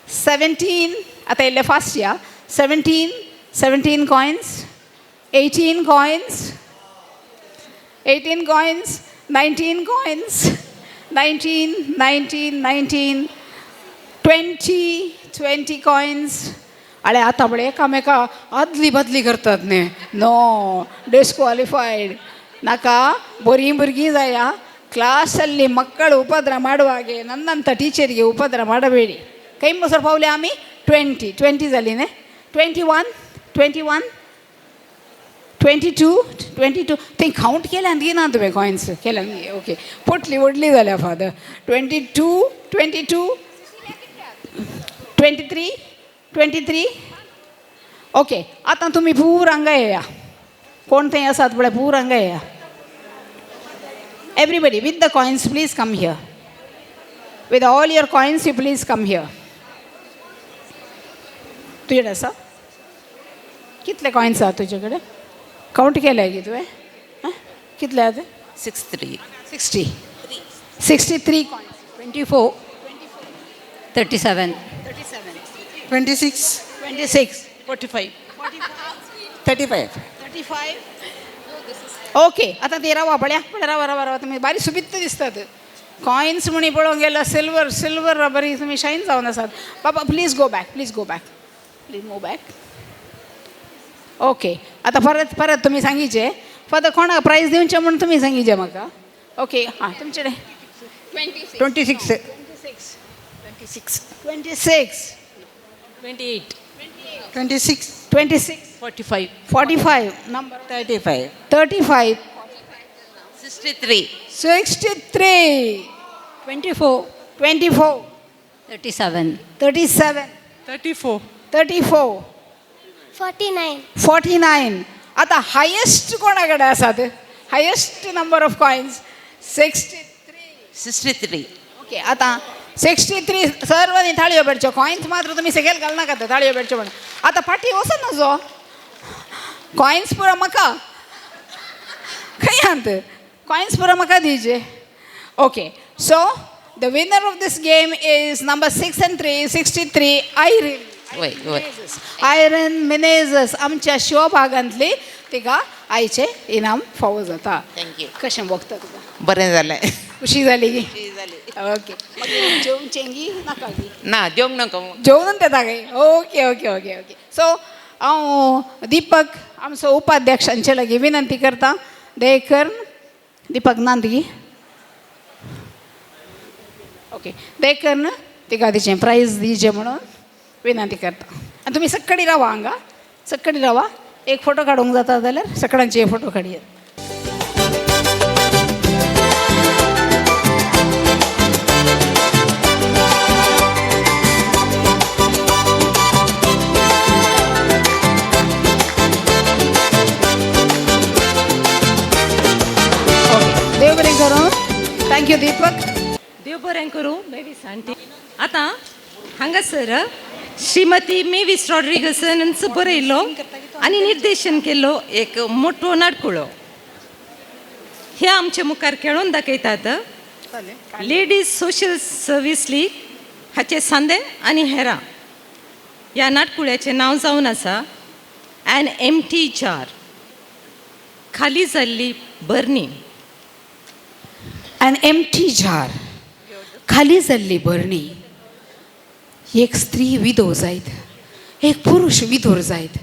[SPEAKER 7] 17. आतां इल्लें फास्ट या. 17, 17 coins, 18 coins, 18 coins, 19 coins, 19, 19, 19, 20, 20 coins. अरे आतां पळय एकामेका आदली बदली करतात न्ही. नो, डिस्क्वॉलिफायड. नाका, बरीं भुरगीं जाया. ಕ್ಲಾಸಲ್ಲಿ ಮಕ್ಕಳು ಉಪದ್ರ ಮಾಡುವಾಗೆ ನನ್ನಂಥ ಟೀಚರಿಗೆ ಉಪದ್ರ ಮಾಡಬೇಡಿ. खंय म्हणसर पावले आमी? 20. 20 जाली न्ही? 21, 21, 22, 22. थंय कावंट केल्यान गी ना तुवें कॉयन्स केल्यान? ओके, पोटली व्हडली जाल्या फादर. 22, 22, 23, 23. ओके, आतां तुमी पूर हांगा येया. कोण थंय आसात पळय, पूर हांगा येया. Everybody with the coins, please come here. With all your coins, you please come here. तुजे आसा कितले कॉयन्स आसा तुजे कडेन? कावंट केले गी तुवें? कितले आसा?
[SPEAKER 10] 63.
[SPEAKER 7] 60, 63 coins.
[SPEAKER 14] 24, 37,
[SPEAKER 7] 26, 26,
[SPEAKER 10] 45,
[SPEAKER 9] 35,
[SPEAKER 7] 35. ओके, आतां ते रावा पळया, पळय, रावा रावा रावा. तुमी बारीक सुबीत दिसतात. कॉयन्स म्हणी पळोवंक गेल्यार सिल्वर, सिल्वर बरी तुमी शायन जावन आसात. बाबा, please go back, please go back, please move back. Okay, आतां परत परत तुमी सांगिचे फादर, कोणाक प्रायज दिवचें म्हूण तुमी सांगिचे म्हाका. ओके, हां, तुमचे
[SPEAKER 9] 26,
[SPEAKER 7] 26, 26,
[SPEAKER 10] 28,
[SPEAKER 9] 26,
[SPEAKER 7] 26,
[SPEAKER 10] 45,
[SPEAKER 7] 45, number
[SPEAKER 9] 35,
[SPEAKER 7] 35,
[SPEAKER 10] 63,
[SPEAKER 7] 63,
[SPEAKER 14] 24,
[SPEAKER 7] 24,
[SPEAKER 14] 37,
[SPEAKER 7] 37,
[SPEAKER 5] 34,
[SPEAKER 7] 34,
[SPEAKER 15] 49.
[SPEAKER 7] 49. आतां हायेस्ट कोणा कडेन आसात? Highest number of coins? 63.
[SPEAKER 10] 63.
[SPEAKER 7] Okay, आतां 63. सर्वांनी थाळयो पेटच्यो. कॉयन्स मात्र तुमी सकयल घालनाकात, थाळयो पेटच्यो म्हणून. आतां फाटीं वचून नजो, कॉयन्स पुरो म्हाका. खंय आहात? कॉयन्स पुरो म्हाका दिवचे. Okay, so the winner of this game is number 6 and 3, 63, Irene.
[SPEAKER 10] वय वय.
[SPEAKER 7] आयरन मिनेजस, आमच्या शिवभागांतली. तिका आयचें इनाम फावो जाता.
[SPEAKER 10] Thank you.
[SPEAKER 7] कशें भोगता तुका?
[SPEAKER 10] बरें जालें.
[SPEAKER 7] खुशी जाली की?
[SPEAKER 10] खुशी जाली.
[SPEAKER 7] ओके, मागीर जेवचें गी नाका गी?
[SPEAKER 10] ना, जेवंक नाका.
[SPEAKER 7] जेवणून येता काय? Okay okay okay okay. So हांव दीपक आमचो उपाध्यक्ष हांचे लागीं विनंती करता. दयेकर दीपक नांदगी. ओके, दयेकर तिका तिचें प्रायज दिवचें म्हणून विनंती करता. आनी तुमी सक्कडी रावा हांगा, सक्कडी रावा. एक फोटो काडूंक जाता जाल्यार सगळ्यांचे एक फोटो काडया. ओके, देव बरें करूं. Thank you Deepak.
[SPEAKER 2] देव बरें करूं मेवीस आंटी. आतां हांगासर श्रीमती मेवीस रॉड्रिगसांचो बरयल्लो आनी निर्देशन केल्लो एक मोटो नाटकुळो हे आमचे मुखार खेळोवन दाखयतात लेडीज सोशल सर्वीस लीग हाचे सांदे आनी हेरां. ह्या नाटकुळ्याचें नांव जावन आसा एन एम्प्टी जार, खाली जाल्ली बरणी.
[SPEAKER 7] एन एम्प्टी जार, खाली जाल्ली बरणी. एक स्त्री विधव जायत, एक पुरुश विधोर जायत,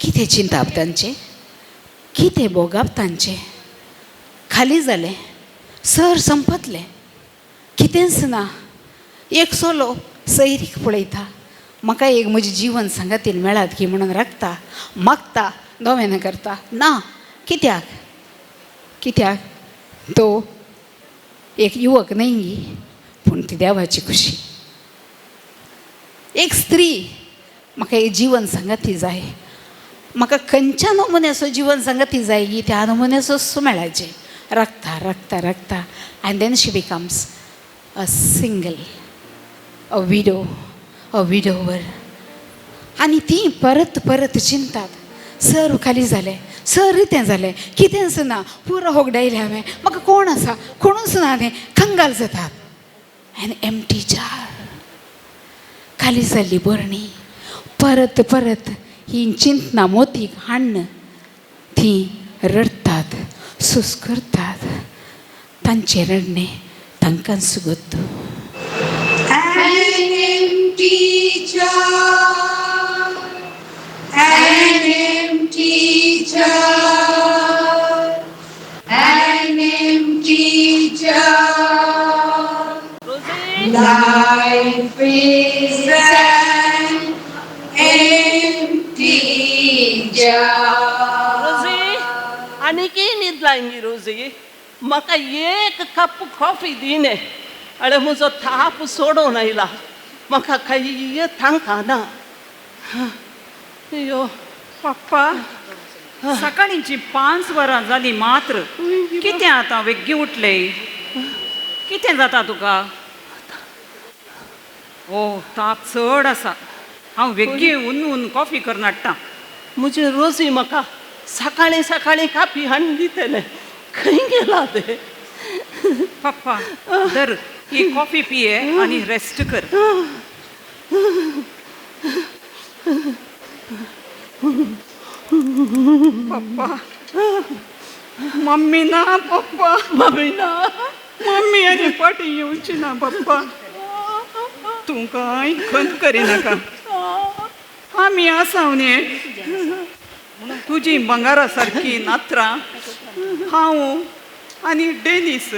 [SPEAKER 7] कितें चिंताप तांचें, कितें भोगप तांचें. खाली जालें, सर संपतलें, कितेंच ना. एक सोलो सैरीक पळयता, म्हाका एक म्हजें जिवन सांगातीन मेळात की म्हणून राखता, मागता, नोवेनां करता. ना, कित्याक? कित्याक तो एक युवक न्हय, पूण ती देवाची खुशी. एक स्त्री, म्हाका एक जीवन सांगाती जाय, म्हाका खंयच्या नमुन्याचो जीवन सांगाती जाय की त्या नमुन्याचो मेळाचें. राखता राखता राखता, and then she becomes a single, a widow, a widower. आनी ती परत परत चिंतात, सर खाली जालें, सर रितें जालें, कितेंच ना, पुरो होगडायलें हांवें, म्हाका कोण आसा? कोणूच ना. तें कंगाल जातात. एन एम्प्टी जार, खाली जाल्ली बरणी. परत परत ही चिंतना मोतीक हाण्ण तीं रडटात, सुस्करतात. तांचें रडणें तांकां Sugat.
[SPEAKER 3] An empty jar, an empty jar, an empty jar lies. Life is an empty jar.
[SPEAKER 16] Rosie, आनीकय न्हीद लायन रोजी, म्हाका एक कप कॉफी दिने. अरे म्हजो ताप सोडून आयला, म्हाका कांय तांकां ना. यो
[SPEAKER 17] पप्पा, सकाळींची 5 वरां जाली मात्र, कितें आतां वेग्गी उठले? कितें जाता तुका? ओ ताप चड आसा, हांव वेग्गी उन कॉफी करून हाडटा.
[SPEAKER 16] म्हजे रोजी म्हाका सकाळीं सकाळीं कापी हाडून दितलें, खंय गेला तें?
[SPEAKER 17] पप्पा धर ही कॉफी पिये आनी रेस्ट कर. पप्पा, मम्मी ना पप्पा,
[SPEAKER 16] मम्मी ना,
[SPEAKER 17] मम्मी आनी फाटी येवची ना पप्पा. तूं कांय खंत करिनाका, आमी आसा न्ही तुजी बंगारा सारकी नात्रां. हांव आनी डेनीस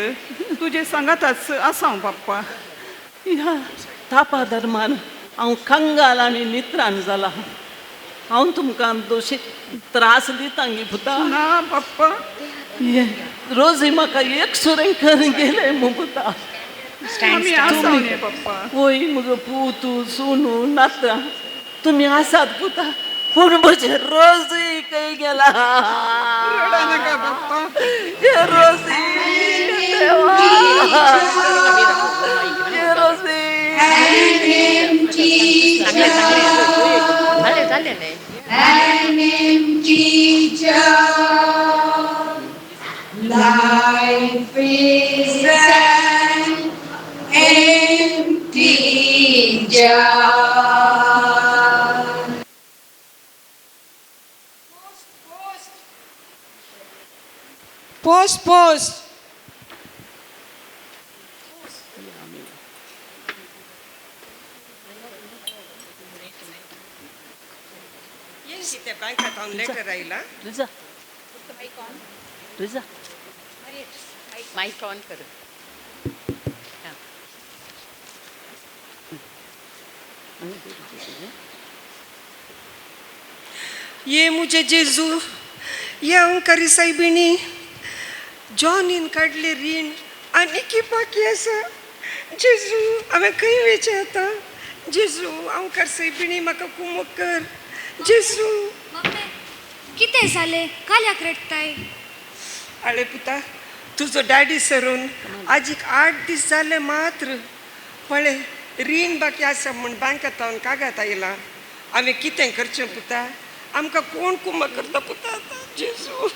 [SPEAKER 17] तुजे सांगाताच आसा पप्पा.
[SPEAKER 16] ह्या तापा दरमान हांव कंगाल आनी नित्राण जाला. हांव तुमकां दोशी त्रास दिता गी पुता.
[SPEAKER 17] ना पप्पा,
[SPEAKER 16] ये रोजी म्हाका एक सुरें करून गेलें मु पुता.
[SPEAKER 17] आमी आसा न्ही पप्पा.
[SPEAKER 16] वय म्हजो पूत सुनू नात्रां तुमी आसात पुता, पूण म्हजें रोजी खंय गेला?
[SPEAKER 17] रडनाका पप्पा.
[SPEAKER 16] हे रोजी देवा, हे रोजी.
[SPEAKER 3] An empty jar, an empty jar. Life is an empty jar.
[SPEAKER 7] Post, post.
[SPEAKER 9] बँकात लेटर आयला.
[SPEAKER 16] रिजा, रिजा,
[SPEAKER 2] मायक ऑन कर.
[SPEAKER 9] ये मुझे जेजू, ये अंकारी सायबिणी, जॉनीन काडले रीण आनी बाकी आसा. जेजू, हांवें खंय वेचें आतां? जेजू, अंकार सायबिणी म्हाका कुमक कर. जेजू.
[SPEAKER 15] मम्मी, कितें जालें? काल्याक रडटाय?
[SPEAKER 9] आळे पुता, तुजो डॅडी सरून आजीक 8 दीस जाले मात्र. पळय रीण बाकी आसा म्हूण बँकांत कागद आयला. हांवें कितें करचें पुता? आमकां कोण कुमक करता पुता आतां? जेजू,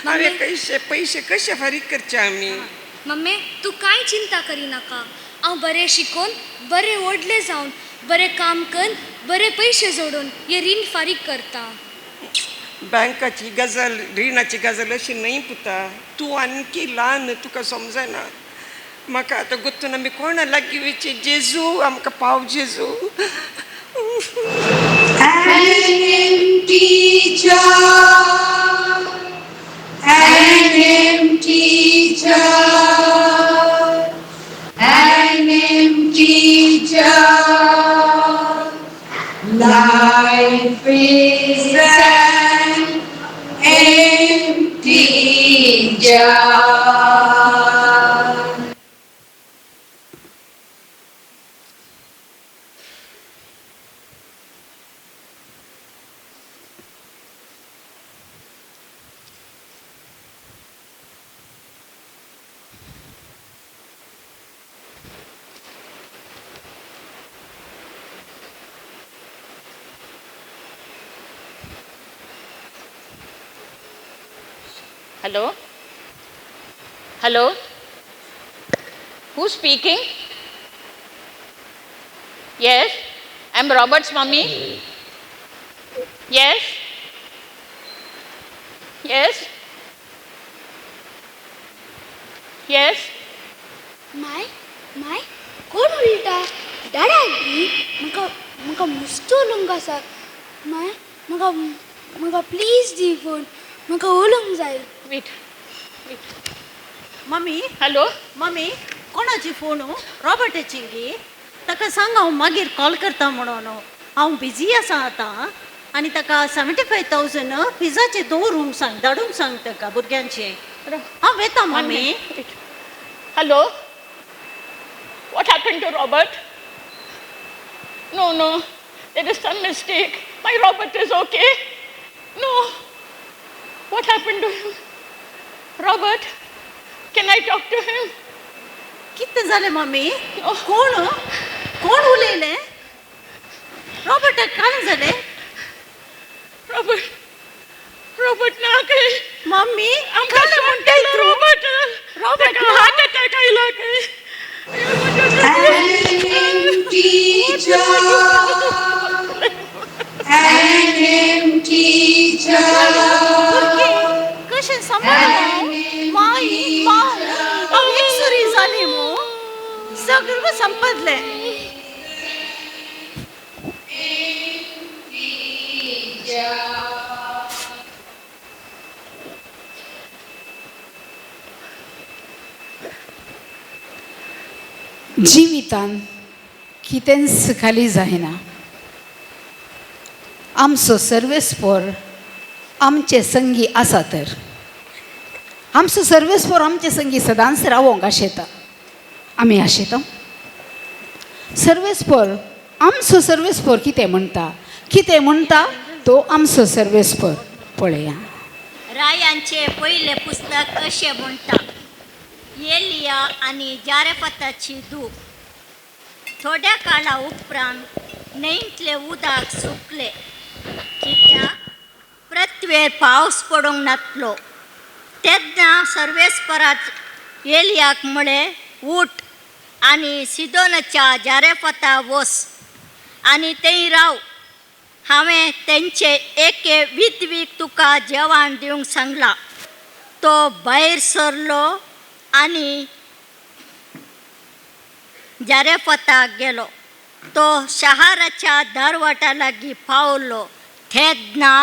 [SPEAKER 9] हांवें पयशे पयशे कशे फारीक करचे आमी?
[SPEAKER 15] मम्मी, तूं कांय चिंता करिनाका. हांव बरें शिकोवन बरें व्हडलें जावन बरें काम करून बरे पयशे जोडून हे रीण फारीक करता.
[SPEAKER 9] बँकाची गजाल, रिणाची गजाल अशी न्हय पुता. तूं आणखी ल्हान, तुका समजना. म्हाका आतां गुत्तून आमी कोणा लागीं वयचें? जेजू, आमकां पाव जेजू.
[SPEAKER 3] An empty jar, an empty jar, an empty jar. Life is an empty jar.
[SPEAKER 18] Hello? Hello? Who's speaking? Yes, I'm Robert's mommy. Yes? Yes? Yes?
[SPEAKER 15] My, my, कोण उलयता? डाडा गी, म्हाका म्हाका मुस्तो उलोवंक आसा. माय, म्हाका म्हाका प्लीज the phone, म्हाका उलोवंक जाय.
[SPEAKER 18] Wait, wait.
[SPEAKER 1] Mummy.
[SPEAKER 18] Hello?
[SPEAKER 1] Mummy, कोणाची फोन? रॉबर्टाची गी?
[SPEAKER 4] ताका सांग हांव मागीर कॉल करता म्हणून. हांव बिजी आसा आतां. आनी ताका 75,000 फिजाचे दवरूंक सांग, धाडूंक सांग ताका भुरग्यांचे. हांव वेता mummy.
[SPEAKER 18] Hello, what happened to Robert? No, no, there is some mistake. My Robert is okay. No, what happened to him? Robert, can I talk to him?
[SPEAKER 4] कितें जालें मम्मी? कोण कोण उलयलें? रॉबर्टाक कांय जालें?
[SPEAKER 18] रॉबर्ट, रॉबर्ट ना काय.
[SPEAKER 4] मम्मी,
[SPEAKER 18] आमकां म्हणटाय रॉबर्ट,
[SPEAKER 4] रॉबर्ट
[SPEAKER 18] हार्ट अटॅक आयला काय.
[SPEAKER 3] An empty jar, an empty jar.
[SPEAKER 4] कशें सांबाळ माई माव हांव एकसुरी जाली मू, सगळें संपदलें.
[SPEAKER 7] जिवितान कितेंच खाली जायना. आमचो सर्वेस्पोर आमचे संगी आसा तर आमचो सर्वेस्पोर आमचे संगी सदांच रावोंक आशेता. आमी आशेता सर्वेस्पोर आमचो सर्वेस्पोर कितें म्हणटा, कितें म्हणटा तो आमचो सर्वेस्पोर. पळया
[SPEAKER 19] रायांचे पयलें पुस्तक अशें म्हणटा, एलिया आनी जारेफाताची धूव. थोड्या काळा उपरांत न्हंयतलें उदक सुकलें, कित्याक पृथ्वेर पावस पडूंक नातलो. तेन्ना सर्वेस्पराच एलियाक म्हळें, उठ आनी सिदोनाच्या जारेफाता वस आनी थंय राव. हांवें तेंचे एके विधवीक तुका जेवण दिवंक सांगलां. तो भायर सरलो आनी जारेफाताक गेलो. तो शहराच्या दारवाटा लागीं पावलो तेन्ना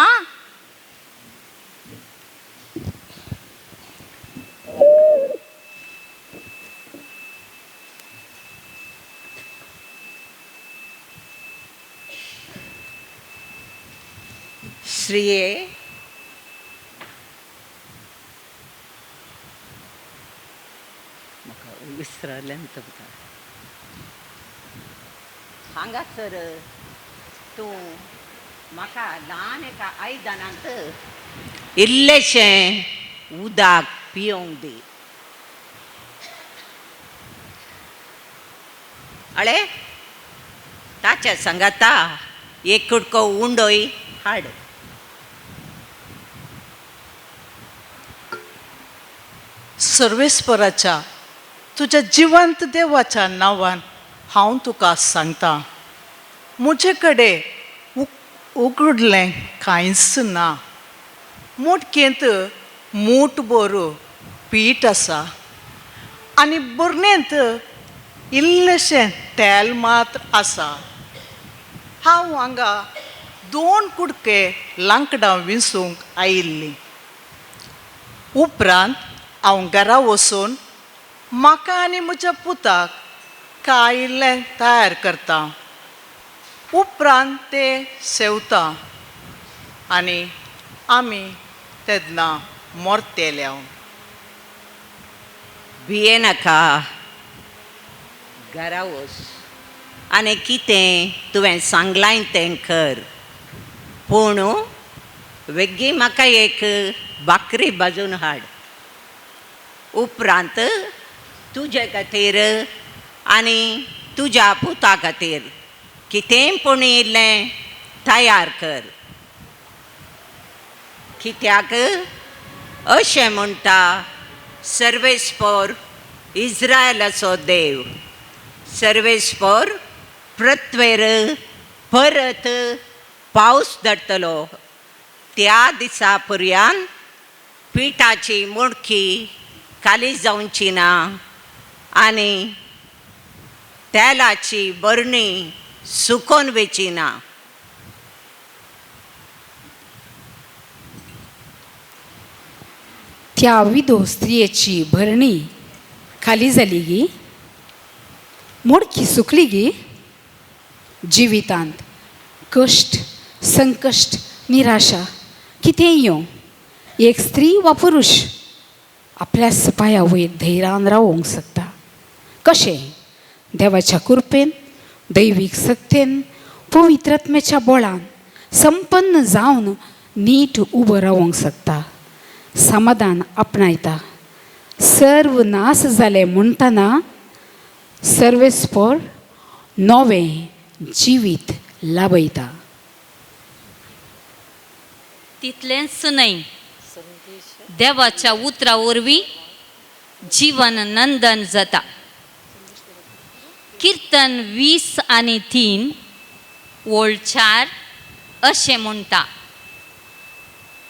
[SPEAKER 12] श्रीये, म्हाका विसरलें तुमकां. हांगासर तूं म्हाका ल्हान एका आयदनांत इल्लेशें उदक पिवंक दी. अळे ताच्या सांगाता एक कुडको उंडोय हाड.
[SPEAKER 10] सर्वेस्पराच्या तुज्या जिवंत देवाच्या नांवान हांव तुका सांगता, म्हजे कडेन उगडलें कांयच ना. मोटकेंत मूठ भर पीठ आसा आनी बरणेंत इल्लेशें तेल मात्र आसा. हांव हांगा 2 कुडके लांकडां विंचूंक आयिल्लीं. उपरांत हांव घरा वचून म्हाका आनी म्हज्या पुताक कांय इल्लें तयार करता. उपरांत ते सेवता आनी आमी तेन्ना मरतले.
[SPEAKER 12] भियेनाका, घरा वच आनी कितें तुवें सांगलां तें कर. पूण वेगीं म्हाका एक भाकरी भाजून हाड. उपरांत तुजे खातीर आनी तुज्या पुता खातीर कितें पूण इल्लें तयार कर. कित्याक अशें म्हणटा सर्वेस्पोर इस्रायलाचो देव, सर्वेस्पोर पृथ्वेर परत पावस धाडटलो. त्या दिसा पर्यान पिठाची मुडकी खाली जावची ना आनी तेलाची बरणी सुकोन वेची ना.
[SPEAKER 7] त्या विधो स्त्रियेची भरणी खाली जाली गी, मोडकी सुकली गी. जिवितांत कश्ट, संकश्ट, निराशा कितेंय येवं, एक स्त्री वा पुरुश आपल्या सपाया वयर धैर्यान रावोंक शकता. कशें? देवाच्या कृपेन, दैवीक सक्तेन, पवित्रत्म्याच्या बोळान संपन्न जावन नीट उबो रावोंक शकता. समाधान आपणायता. सर्व नास जाले म्हणटना सर्वेस्पोर नवें जिवीत लाभयता.
[SPEAKER 2] तितलेंच न्हय, देवाच्या उतरा वरवीं जिवन नंदन जाता. किर्तन 23 ओळ 4 अशें म्हणटा,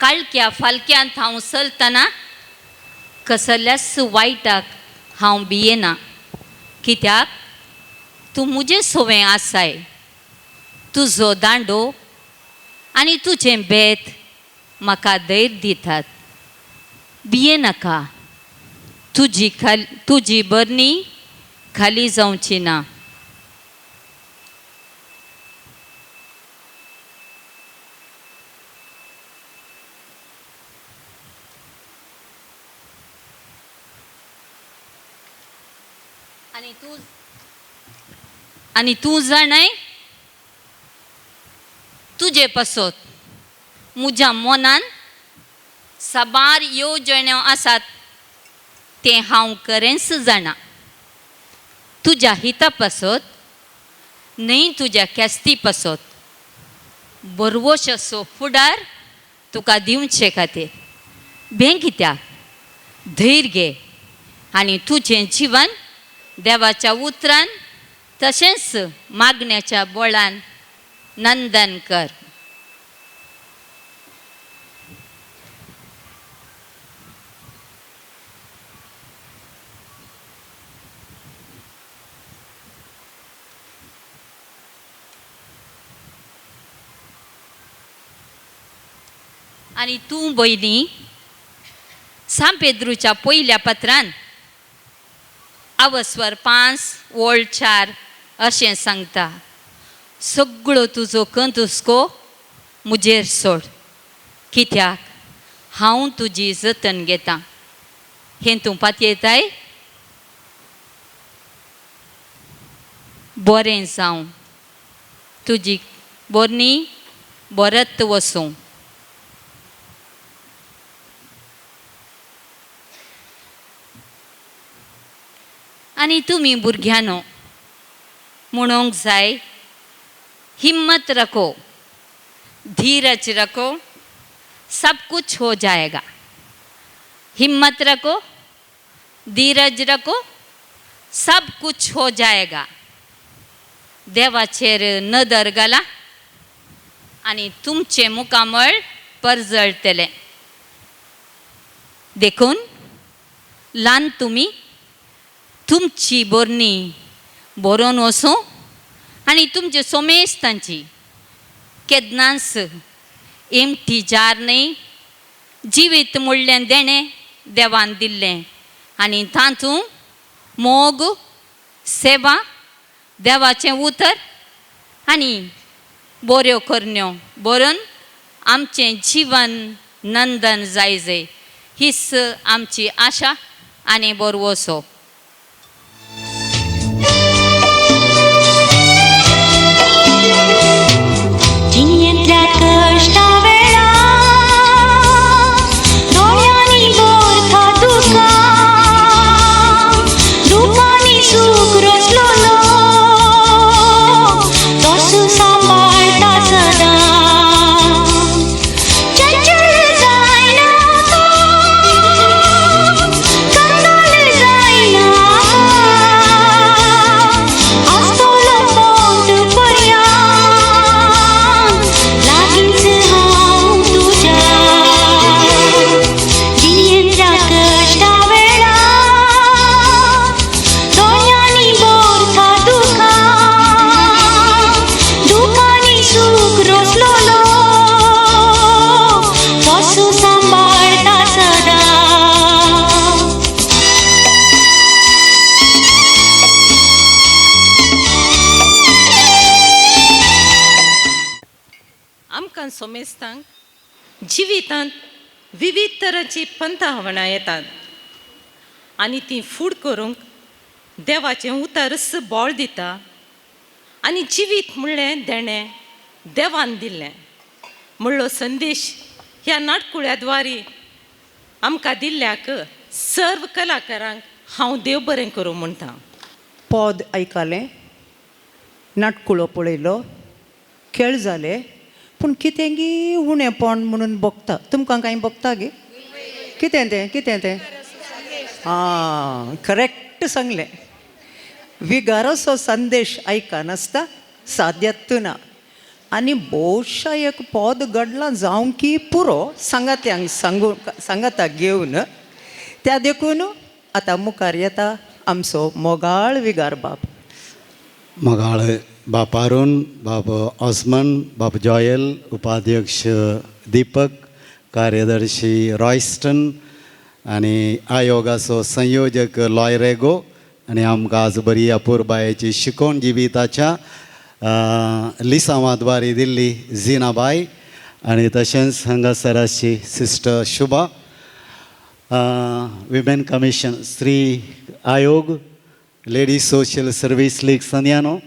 [SPEAKER 2] काळक्या फालक्यांत हांव चलतना कसल्याच वायटाक हांव भियेना, कित्याक तूं म्हजें सोवें आसाय. तुजो दांडो आनी तुजें बेत म्हाका धैर्य दितात. भियेनाका, तुजी बरणी खाली जावची ना. आनी तूं जाणाय, तुजे पासत म्हज्या मनान साबार येवजण्यो आसात, तें हांव खरेंच जाणा. तुज्या हिता पासत न्हय, तुज्या ख्यास्ती पासत बरवश असो फुडार तुका दिवचे खातीर. भें कित्याक, धैर्य घे आनी तुजें जिवन देवाच्या उतरान तशेंच मागण्याच्या बोळान नंदन कर. आनी तूं भयणी, सांत पेद्रूच्या पयल्या पत्रान अवस्वर 5 ओळ 4 अशें सांगता, सगळो तुजो कंतुस्को म्हजेर सोड, कित्याक हांव तुजी जतन घेतां. हें तूं पातयेताय? बरें जावं, तुजी बरणी बरत वसूं. आनी तुमी भुरग्यांनो म्हणूंक जाय, हिम्मत रखो, धीरज रखो, सब कुछ हो जाएगा. हिम्मत रखो, धीरज रखो, सब कुछ हो जाएगा. देवाचेर नदर घाला आनी तुमचें मुखामळ परजळटलें. देखून ल्हान तुमी तुमची बरणी बरोवन वसूं आनी तुमचे सोमेस्तांची केन्नाच एमटी जार न्हय, जिवीत म्हणलें देणें देवान दिल्लें आनी तातूंत मोग, सेवा, देवाचें उतर आनी बऱ्यो करण्यो बरोवन आमचें जिवन नंदन जायजे, हीच आमची आशा आनी बरवसो.
[SPEAKER 3] चंचल जायना तो, कंगाल जायना.
[SPEAKER 2] आमकां सोमेस्तांक जिवितांत विविध तरांची पंथ आव्हानां येतात आनी ती फूड करूंक देवाचें उतरच बळ दिता आनी जिवीत म्हणलें देणें देवान दिल्लें म्हणलो संदेश ह्या नाटकुळ्या द्वारी आमकां दिल्ल्याक सर्व कलाकारांक हांव देव बरें करूं म्हणटा.
[SPEAKER 1] पद आयकलें, नाटकुळो पळयलो, खेळ जाले, पूण कितें गी उणेपण म्हणून भोगता. तुमकां कांय भोगता गे? कितें तें कितें तें? आं, करेक्ट सांगलें. विगाराचो संदेश आयकनासता साद्यात ना. आनी भोवशा एक पद घडलां जावं की पुरो सांगात्यांक सांगू सांगाता घेवन त्या देखून आतां मुखार येता आमचो मोगाळ विगार बाब.
[SPEAKER 20] मोगाळ बाप अरुण, बाब ऑस्मन, बाब जॉयल, उपाध्यक्ष दीपक, कार्यदर्शी रॉयस्टन आनी आयोगाचो संयोजक लॉय रेगो आनी आमकां आज बरी अपुरबायेची शिकोवण जिविताच्या लिसांवाद्वारे दिल्ली झिनाबाय आनी तशेंच हांगासर आसची सिस्टर शुभा, विमेन कमिशन स्त्री आयोग, लेडीज सोशल सर्वीस लीग संद्यानो,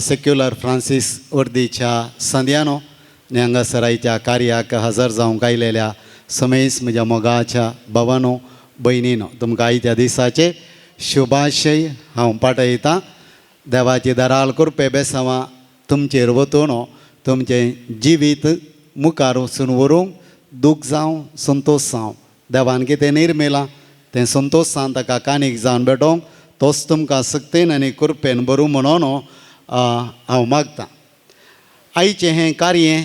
[SPEAKER 20] सेक्युलर फ्रांसीस वर्दीच्या संद्यानो आनी हांगासर आयच्या कार्याक हजर जावंक आयलेल्या समेस म्हज्या मोगाच्या भावानो भयणीनो, तुमकां आयच्या दिसाचे शुभाशय हांव पाठयतां. देवाची दराल कृपे बेसांवां तुमचेर वतून तुमचें जिवीत मुखार वचून व्हरूंक दूख जावं संतोश जावं, देवान कितें निर्मिलां तें संतोशान ताका कानीक जावन भेटोवंक तोच तुमकां सक्तेन आनी कृपेन बरूं म्हणून हांव मागतां. आयचें हें कार्य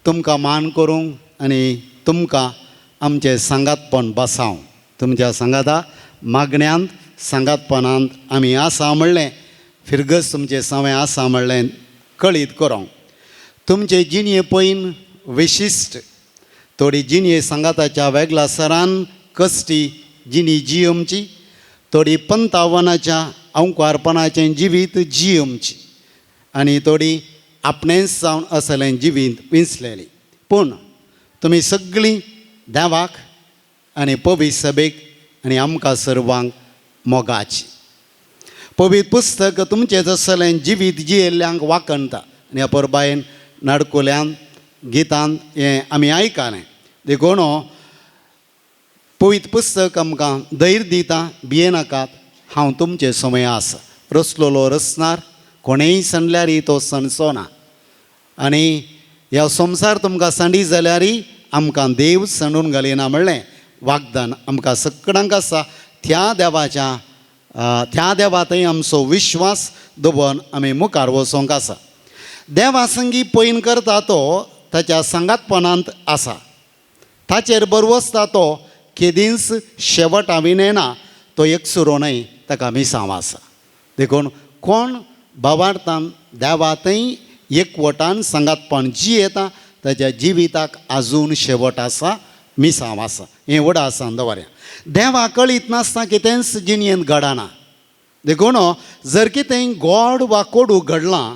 [SPEAKER 20] तुमकां मान करूंक आनी तुमकां आमचें सांगातपण बसावं, तुमच्या सांगाता मागण्यांत सांगातपणांत आमी आसा म्हणलें फिरगज तुमचें सवें आसा म्हणलें कळीत करूंक. तुमचे जिणये पयन विशिश्ट थोडी जिणये सांगाताच्या वेगळ्या सरान कश्टी जिणी जियमची, थोडी पंतावनाच्या अंकुरपणाचें जिवीत जियमची आनी थोडी आपणेंच जावन असलें जिवीत विंचलेली. पूण तुमी सगळीं देवाक आनी पवित्र सभेक आनी आमकां सर्वांक मोगाची. पवित्र पुस्तक तुमचें जसलें जिवीत जियेल्ल्यांक वाखणता आनी ह्या परबायेन नाडकुल्यान गितान हें आमी आयकलें. देखून पवित्र पुस्तक आमकां धैर्य दिता, भियेनाकात, हांव तुमचें समय आसा. रसलोलो रसणार कोणेय सणल्यारय तो सणचो ना आनी ह्या संवसार तुमकां सांडी जाल्यारय आमकां देव सणून घालिना म्हणलें वागदान आमकां सगळ्यांक आसा. त्या देवाच्या त्या देवा थंय आमचो विश्वास दवरून आमी मुखार वचोंक आसा. देवा संगी पयन करता तो ताच्या सांगातपणांत आसा, ताचेर बरवसता तो केदींच शेवटा विनयना, तो एकसुरो न्हय, ताका मिसांव आसा. देखून कोण भावार्थान देवा थंय एकवटान सांगातपण जियेता ताच्या जिविताक आजून शेवट आसा, मिसांव आसा. हें व्हड आसा दवरया. देवा कळीत नासतना कितेंच जिणयेंत घडना. देखून जर कितें गोड वा कोडू घडलां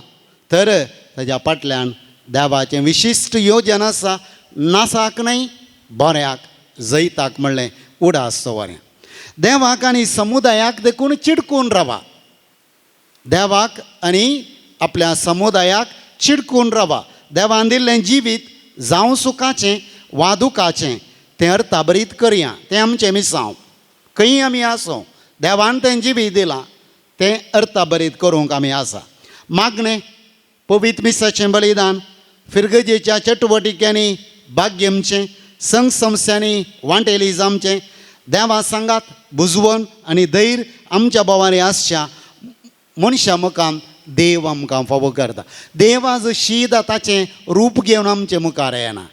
[SPEAKER 20] तर ताज्या फाटल्यान देवाचें विशिश्ट योजन आसा, नासाक न्हय बऱ्याक जैताक म्हणलें उडास दवरया. देवाक आनी समुदायाक देखून चिडकून रावा, देवाक आनी आपल्या समुदायाक चिडकून रावा. देवान दिल्लें जिवीत जावं सुखाचें वा दुखाचें तें अर्थाभरीत करया, तें आमचें मिसांव. खंय आमी आसूं देवान तें जिवीत दिलां तें अर्थाभरीत करूंक आमी आसा. मागणें, पवित्र मिसाचें बलिदान, फिरगजेच्या चटवटिक्यांनी भाग्यमचें, संघ संस्थांनी वांटेली जामचें, देवा सांगात बुजवण आनी धैर्य आमच्या भावांनी आसच्या मनशा मुखार देव आमकां फावो करता. देव आज शीद ताचें रूप घेवन आमचे मुखार येना.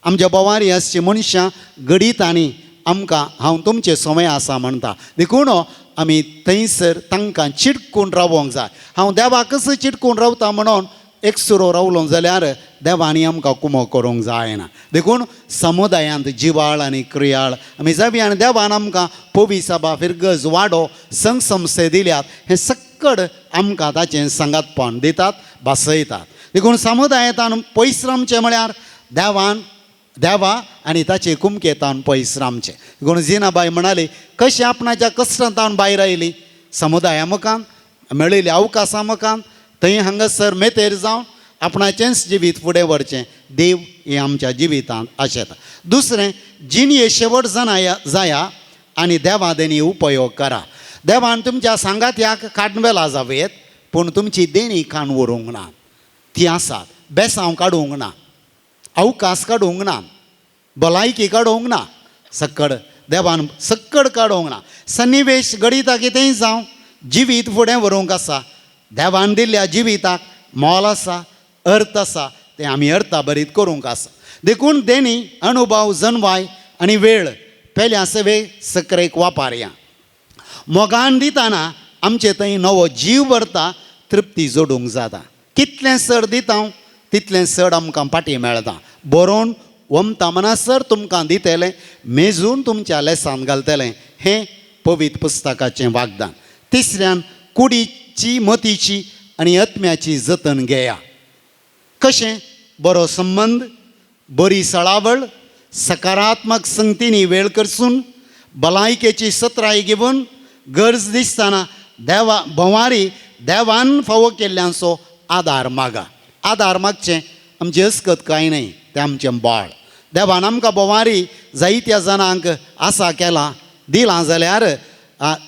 [SPEAKER 20] आमच्या भोवारी आसची मनशां घडीत आनी आमकां हांव तुमचें समय आसा म्हणटा. देखून आमी थंयसर तांकां चिटकून रावोंक जाय. हांव देवाकच चिटकून रावता म्हणून एकसुरो रावलो जाल्यार देवांनी आमकां कुमो करूंक जायना. देखून समुदायांत जिवाळ आनी क्रियाळ आमी जावया आनी देवान आमकां पवी सभा फिरगज वाडो संघ संस्थे दिल्यात हें सक्कड आमकां ताचें सांगातपण दितात, भासयतात. देखून समुदायांत पयस रावचें म्हळ्यार देवान देवा आनी ताचे कुमकेतावन पयस रावचें. देखून जिनाबाई म्हणाली कशें आपणाच्या कश्टांतावन भायर आयली समुदाया मुखान मेळिल्ल्या अवकाशा मुखान थंय हांगासर मेतेर जावन आपणाचेंच जिवीत फुडें व्हरचें. देव हें आमच्या जिवितांत आशेता. दुसरें जिणये शेवट जाणाया जाया आनी देवा देणी उपयोग करा. देवान तुमच्या सांगात्याक काडून वेला जावं पूण तुमची देणी काण व्हरूंक ना, ती आसात. बेसांव काडूंक ना, अवकाश काडूंक ना, भलायकी काडूंक ना, सक्कड देवान सक्कड काडूंक ना. सन्निवेश घडिता कितेंय जावं जिवीत फुडें व्हरूंक आसा. देवान दिल्ल्या जिविताक मोल आसा, अर्थ आसा, तें आमी अर्था भरीत करूंक आसा. देखून देणी अनुभव जनवाय आनी वेळ पेल्या सेवे सकरेक वापारया. मोगान दितना आमचे थंय नवो जीव भरता, तृप्ती जोडूंक जाता. कितलें चड दिता तितलें चड आमकां फाटीं मेळटा. बरोवन वमता म्हणसर तुमकां दितलें, मेजून तुमच्या लेसांत घालतलें. हें पवित्र पुस्तकाचें वागदान. तिसऱ्यान कुडीची मतीची आनी आत्म्याची जतन घेया. कशें? बरो संबंद, बरी सळावळ, सकारात्मक संगतींनी वेळ करसून, भलायकेची सत्राय घेवन, गरज दिसतना देवा भोंवारी देवान फावो केल्ल्यांचो आदार मागा. आदार मागचें आमचें अस्कत कांय न्हय, तें आमचें बाळ. देवान आमकां भोंवारी जायत्या जाणांक आसा केलां दिलां जाल्यार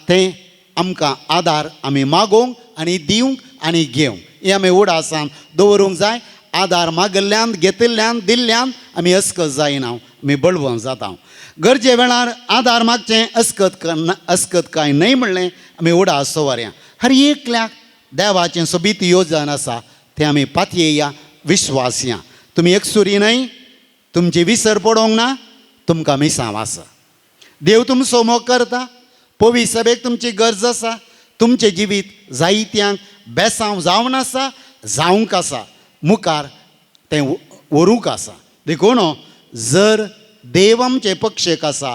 [SPEAKER 20] तें आमकां आदार आमी मागोवंक आनी दिवंक आनी घेवंक हें आमी उडासान दवरूंक जाय. आदार मागल्ल्यान घेतिल्ल्यान दिल्ल्यान आमी अस्कत जायना, आमी बळवंत जाता. गरजे वेळार आदार मागचें अस्कत अस्कत कांय न्हय म्हणलें आमी उडास दवरया. हर एकल्याक देवाचें सोबीत योजन आसा तें आमी पातयेया, विश्वासया. तुमी एकसुरी न्हय, तुमची विसर पडोवंक ना, तुमकां मिसांव आसा. देव तुमचो मोग करता. पवी सभेक तुमची गरज आसा. तुमचें जिवीत जायत्यांक बेसांव जावन आसा, जावंक आसा, मुखार तें व्हरूंक आसा. देखून जर देव आमचे पक्षेक आसा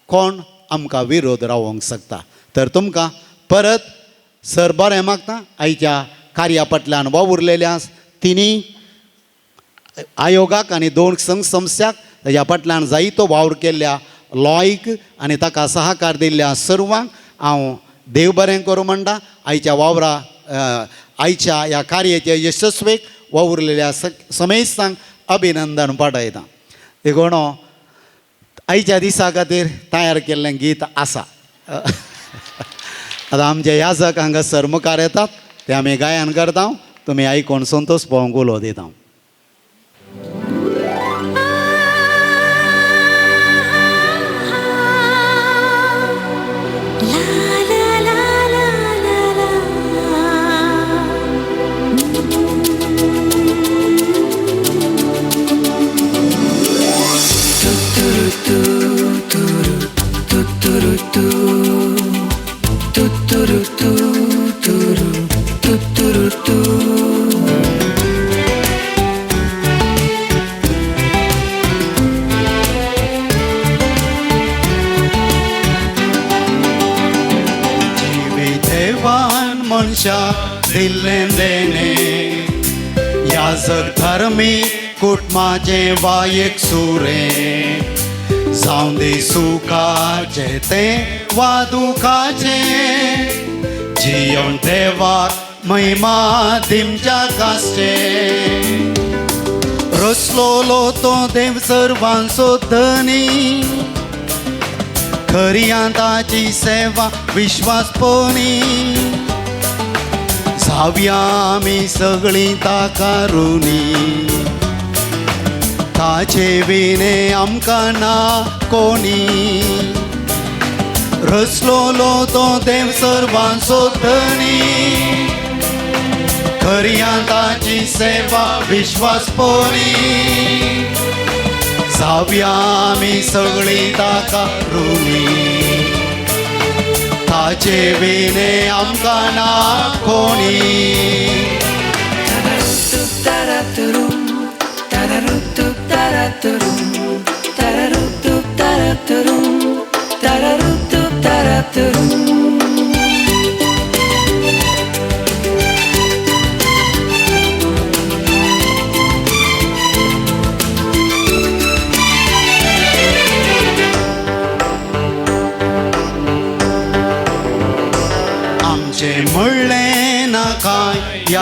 [SPEAKER 20] कोण आमकां विरोध रावोंक शकता. तर तुमकां परत सर बरें मागता. आयच्या कार्या फाटल्यान वावुरलेल्या तिनी आयोगाक आनी दोन संघ संस्थ्याक ताज्या फाटल्यान जायतो वावर केल्ल्या लॉयक आनी ताका सहकार दिल्ल्या सर्वांक हांव देव बरें करूं म्हणटा. आयच्या वावरा आयच्या ह्या कार्याच्या यशस्वेक वावुरलेल्या समेस्तांक अभिनंदन पाठयता. देखून आयच्या दिसा खातीर तयार केल्लें गीत आसा. आतां आमचे याजक हांगासर मुखार येतात, ते आमी गायन करता, तुमी आयकून संतोष पावंक उलो दिता. दिल्लें देणें याजक धर्मी कुटुंबाचें वा एक सुरें जावं दी सुखाचें तें वा दुखाचें जियोन देवाक महिमा दिमच्या कासचें रसलोलो तो देव सर्वांचो धनी खरी ताची सेवा विश्वासपणी जावया आमी सगळीं ताका ऋणी ताचे विणे आमकां ना कोणी रसलोलो तो देव सर्वांचो धनी खरी ताची सेवा विश्वासपणी जावया आमी सगळीं ताका ऋणी ताचे विणे आमकां ना कोणी.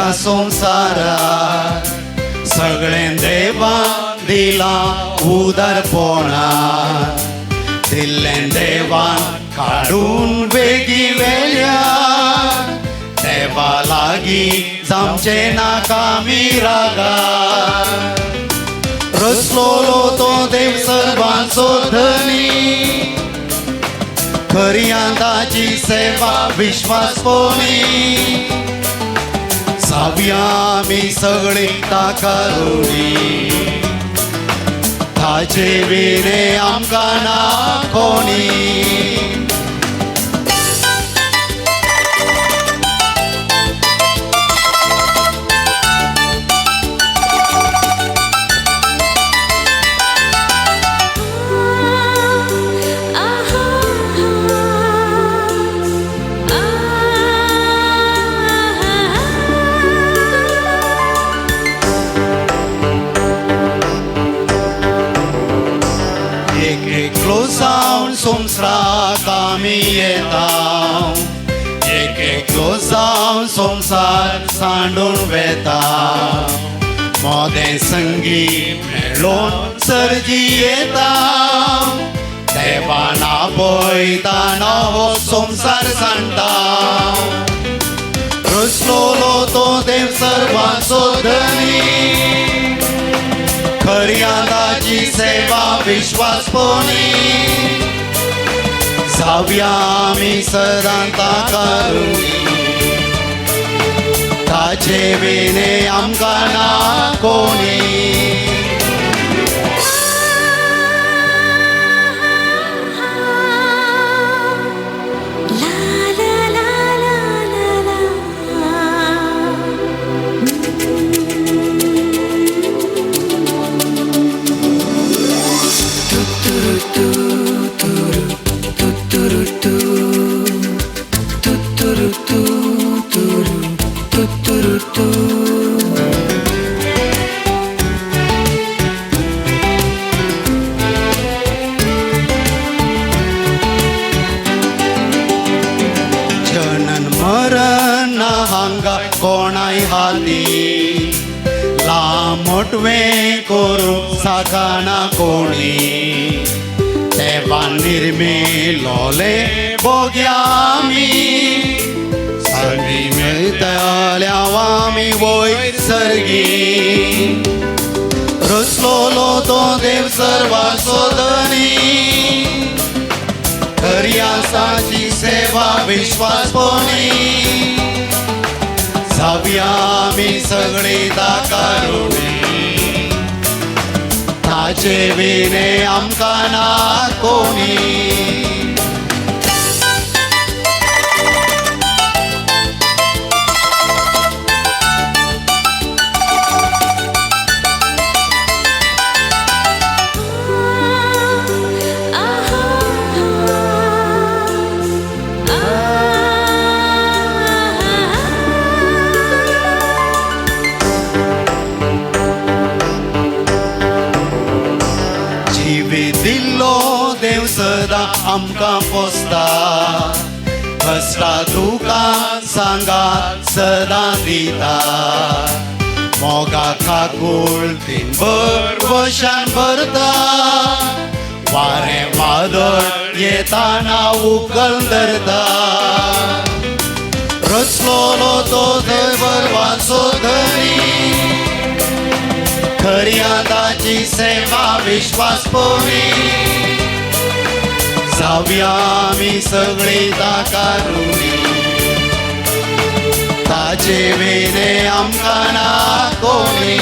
[SPEAKER 20] ह्या संवसारार सगळें देवान दिलां उदारपणान दिल्लें देवान काडून वेगीं वेल्या देवा लागीं जावचें नाका आमी रागार रसलोलो तो देव सर्वांचो धनी खऱ्यान ताची सेवा विश्वासपणी जावया आमी सगळीं ताका ऋणी ताचे विणे आमकां ना कोणी. संवसाराक आमी येता एक एकलो जावन संवसार सांडून वेता मोदें संगी मेळोन सर्जी येता देवान आपयता नवो संवसार सांडटा रसलोलो तो देव सर्वांचो धनी खऱ्यान ताची सेवा विश्वासपणी जावया आमी सदां ताका ऋणी ताचे विणे आमकां ना कोणी. जनन मरण हांगा कोणाय हाती लांबोटवें करूंक साकना कोणी देवान निर्मिलोले भोग्या आमी सगळीं मेळटल्या आमी वयर सर्गी रसलोलो तो देव सर्वांचो धनी खऱ्यान ताची सेवा विश्वासपणी जावया आमी सगळीं ताका ऋणी ताचे विणे आमकां ना कोणी. दिल्लो देव सदां आमकां पोसता कसला तुका सांगात सदां दिता मोगा काकूळ दिनभर वशान भरता वारें वादळ येताना उकल धरता रसलोलो तो देव धनी खऱ्या ताची सेवा विश्वासपणी जावया आमी सगळीं ताका ऋणी ताचे विणे आमकां ना कोणी.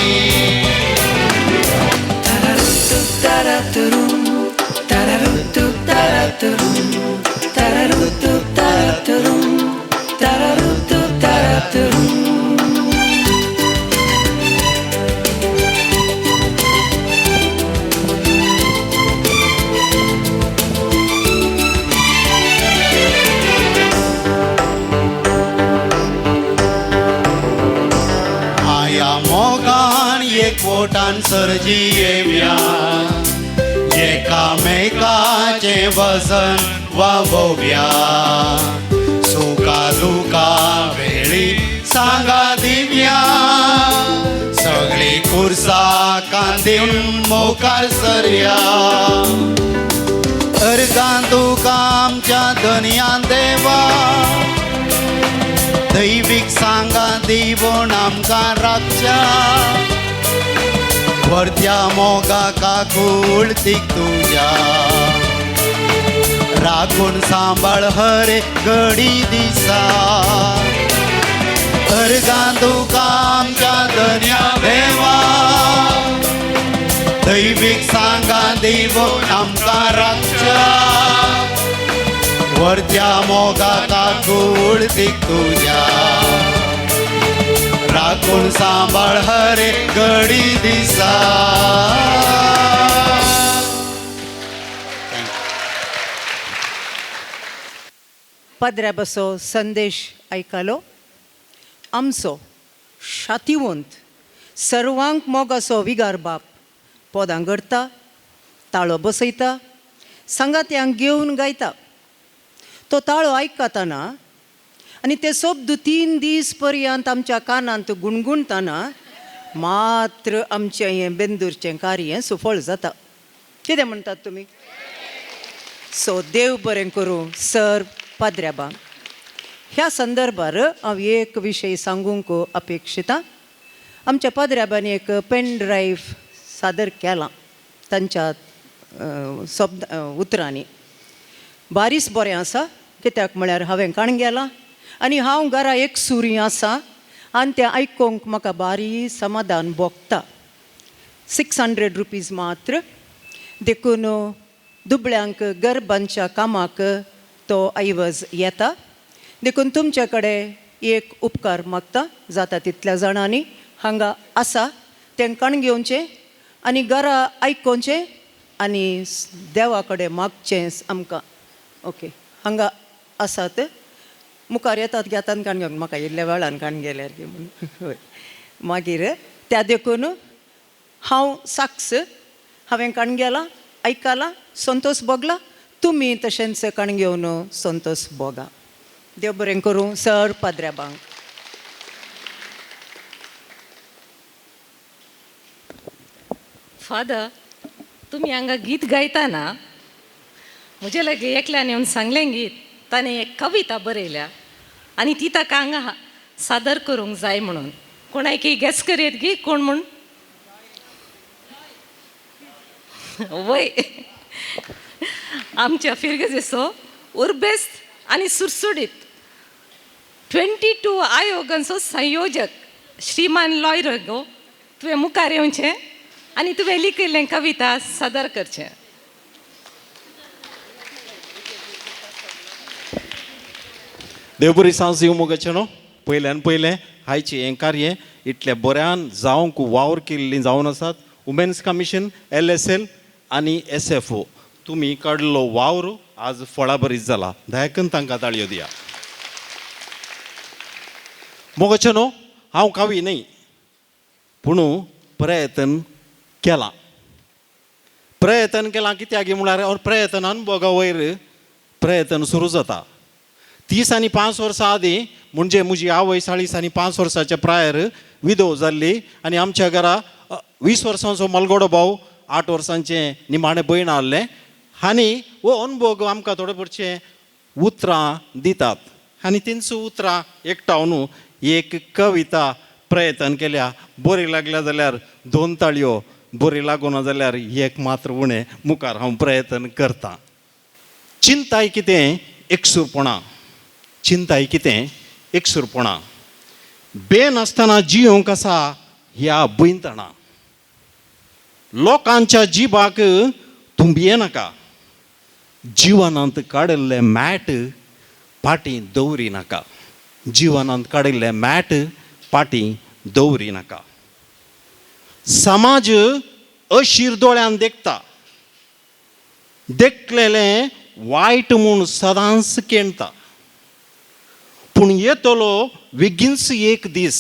[SPEAKER 20] एकवटान सर्जी येवया एकामेकाचें वजन वागोवया सुखा दुखा वेळी सांगा दिव्या सगळी कुर्सा कांदिवन मुखार सरया अर्गां तुका आमच्या धनयान देवा दैवीक सांगा दिवन आमकां राखच्या वरत्या मोगा काकुळतीक तुज्या राखून सांबाळ हर घडी दिसा अर्गां तुका आमच्या धनया देवा दैवीक सांगा दिवन आमकां राखच्या वरत्या मोगा काकुळतीक तुज्या राखून सांबाळ हर घडी दिसा.
[SPEAKER 1] पाद्र्याबसो संदेश आयकलो. आमचो शातिवंत सर्वांक मोगाचो विगार बाप पदां घडता, ताळो बसयता, सांगात्यांक घेवन गायता. तो ताळो आयकतना आनी ते शब्द 3 दीस पर्यंत आमच्या कानांत गुणगुणतना मात्र आमचें हें बेंदूरचें कार्य सुफळ जाता. कितें म्हणटात तुमी? सो देव बरें करूं सर पाद्र्याबांक. ह्या संदर्भार हांव एक विशय सांगूंक अपेक्षिता. आमच्या पाद्र्याबांनी एक पेन ड्रायव्ह सादर केलां तांच्या शब्द उतरांनी. बारीस बरें आसा, कित्याक म्हळ्यार हांवें काण गेलां आनी हांव घरा एक सुरी आसा आनी तें आयकूंक म्हाका बारी समाधान भोगता. 600 रुपीज मात्र. देखून दुबळ्यांक गरबांच्या कामाक तो ऐवज येता. देखून तुमचे कडेन एक उपकार मागता, जाता तितल्या जाणांनी हांगा आसा तें काण घेवचें आनी घरा आयकोवचें आनी देवा कडेन मागचें आमकां. ओके, हांगा आसात मुखार येतात घेतात काण घेवन म्हाका इल्ल्या वेळान काण गेल्यार म्हूण. हय, मागीर त्या देखून हांव साक्ष हांवें काण गेलां, आयकलां, संतोष भोगला. तुमी तशेंच काण घेवन संतोष भोगा. देव बरें करूं सर पाद्र्याबांक.
[SPEAKER 2] फादर, तुमी हांगा गीत गायतना म्हजे लागीं एकल्यान येवन सांगलें गीत, ताणें एक कविता बरयल्या आनी ती ताका हांगा सादर करूंक जाय म्हणून. कोणायकी गॅस करयत गी कोण म्हूण? वय, आमच्या फिरगजेचो उर्बेस्त आनी सुडसुडीत 22 आयोगांचो संयोजक श्रीमान लॉय गो, तुवें मुखार येवचें आनी तुवें लिखिल्लें कविता सादर करचें.
[SPEAKER 21] देवबरी सांज येवं मोगाचें न्हू. पयल्यान पयलें आयचें हें कार्य इतल्या बऱ्यान जावंक वावर केल्लीं जावन आसात वुमेन्स कमिशन, LSL आनी SFO. तुमी काडलो वावर आज फळाबरीत जाला. दयाकन तांकां ताळयो दिया. मोगाचें न्हू, हांव कवी न्हय पूण प्रयत्न केला. प्रयत्न केला कित्याक म्हळ्यार प्रयत्न अनुभवा वयर प्रयत्न सुरू जाता. 30 आनी 5 वर्सां आदीं म्हणजे म्हजी आवय 40 आनी 5 वर्साच्या प्रायर विधव जाल्ली आनी आमच्या घरा 20 वर्सांचो मलगोडो भाव, 8 वर्सांचें निमाणें भयण आहलें. आनी हो अनुभव आमकां थोडे पडचे उतरां दितात आनी तेंचो उतरां एकठावन एक कविता प्रयत्न केल्या. बरी लागल्या जाल्यार 2 ताळयो, बरी लागूना जाल्यार एक मात्र उणें. मुखार हांव प्रयत्न करतां. चिंताय कितें एकसूरपणां, चिंताय कितें एकसूरपणां, बेन आसतना जियोंक आसा ह्या भुंयतणां. लोकांच्या जिबाक तुंबये नाका, जिवनांत काडिल्लें मॅट पाटी दवरी नाका, जिवनांत काडिल्लें मॅट पाटी दवरी नाका. समाज अशीर दोळ्यान देखता, देखलेलें वायट म्हूण सदांच केणता, पूण येतलो बेगीनच एक दीस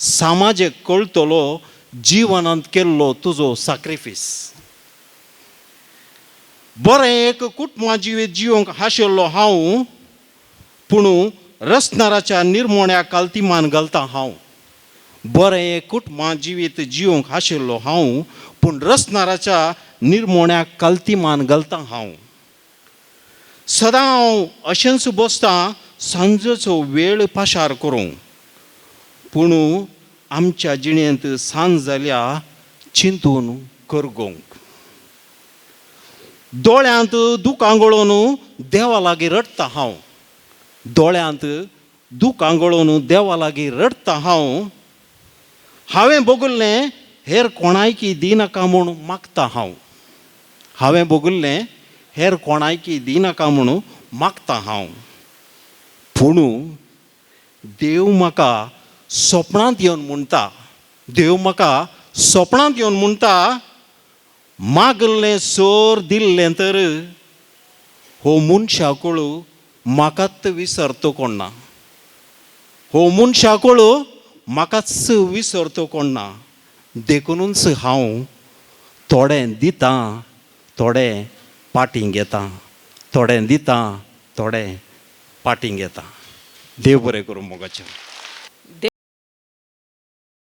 [SPEAKER 21] समाजाक कळटलो जिवनांत केल्लो तुजो साक्रिफीस. बरें एक कुटुंबा जिवीत जिवंक आशिल्लो हांव, पूण रसनाराच्या निर्मोण्या कालतीमान घालता हांव. बरें कुटुंबा जिवीत जिवंक आशिल्लो हांव, पूण रसनाराच्या निर्मोण्या कालतीमान घालता हांव. सदां हांव अशेंच बसतां सांजेचो वेळ पाशार करूंक, पूण आमच्या जिणेंत सांज जाल्या चिंतून करगोंक. दोळ्यांत दुकां गळोवन देवा लागीं रडटा हांव. दोळ्यांत दुकां गळोवन देवा लागीं रडटा हांव. हांवें भोगल्लें हेर कोणायकी दिनाका म्हूण मागता हांव. हांवें भोगल्लें हेर कोणायकी दिनाका म्हूण मागता हांव. पूण देव म्हाका सपनांत येवन म्हणटा, देव म्हाका सपनांत येवन म्हणटा, मागल्लें सोर दिल्लें तर हो मनशा कोळू म्हाकाच विसरतो कोण ना. हो मनशा कोळू म्हाकाच विसरतो कोण ना. देखुनूच हांव थोडें दितां थोडें पाटीं घेतां, थोडें दितां थोडें पाटीं घेतां. देव बरें करूं मोगाचें.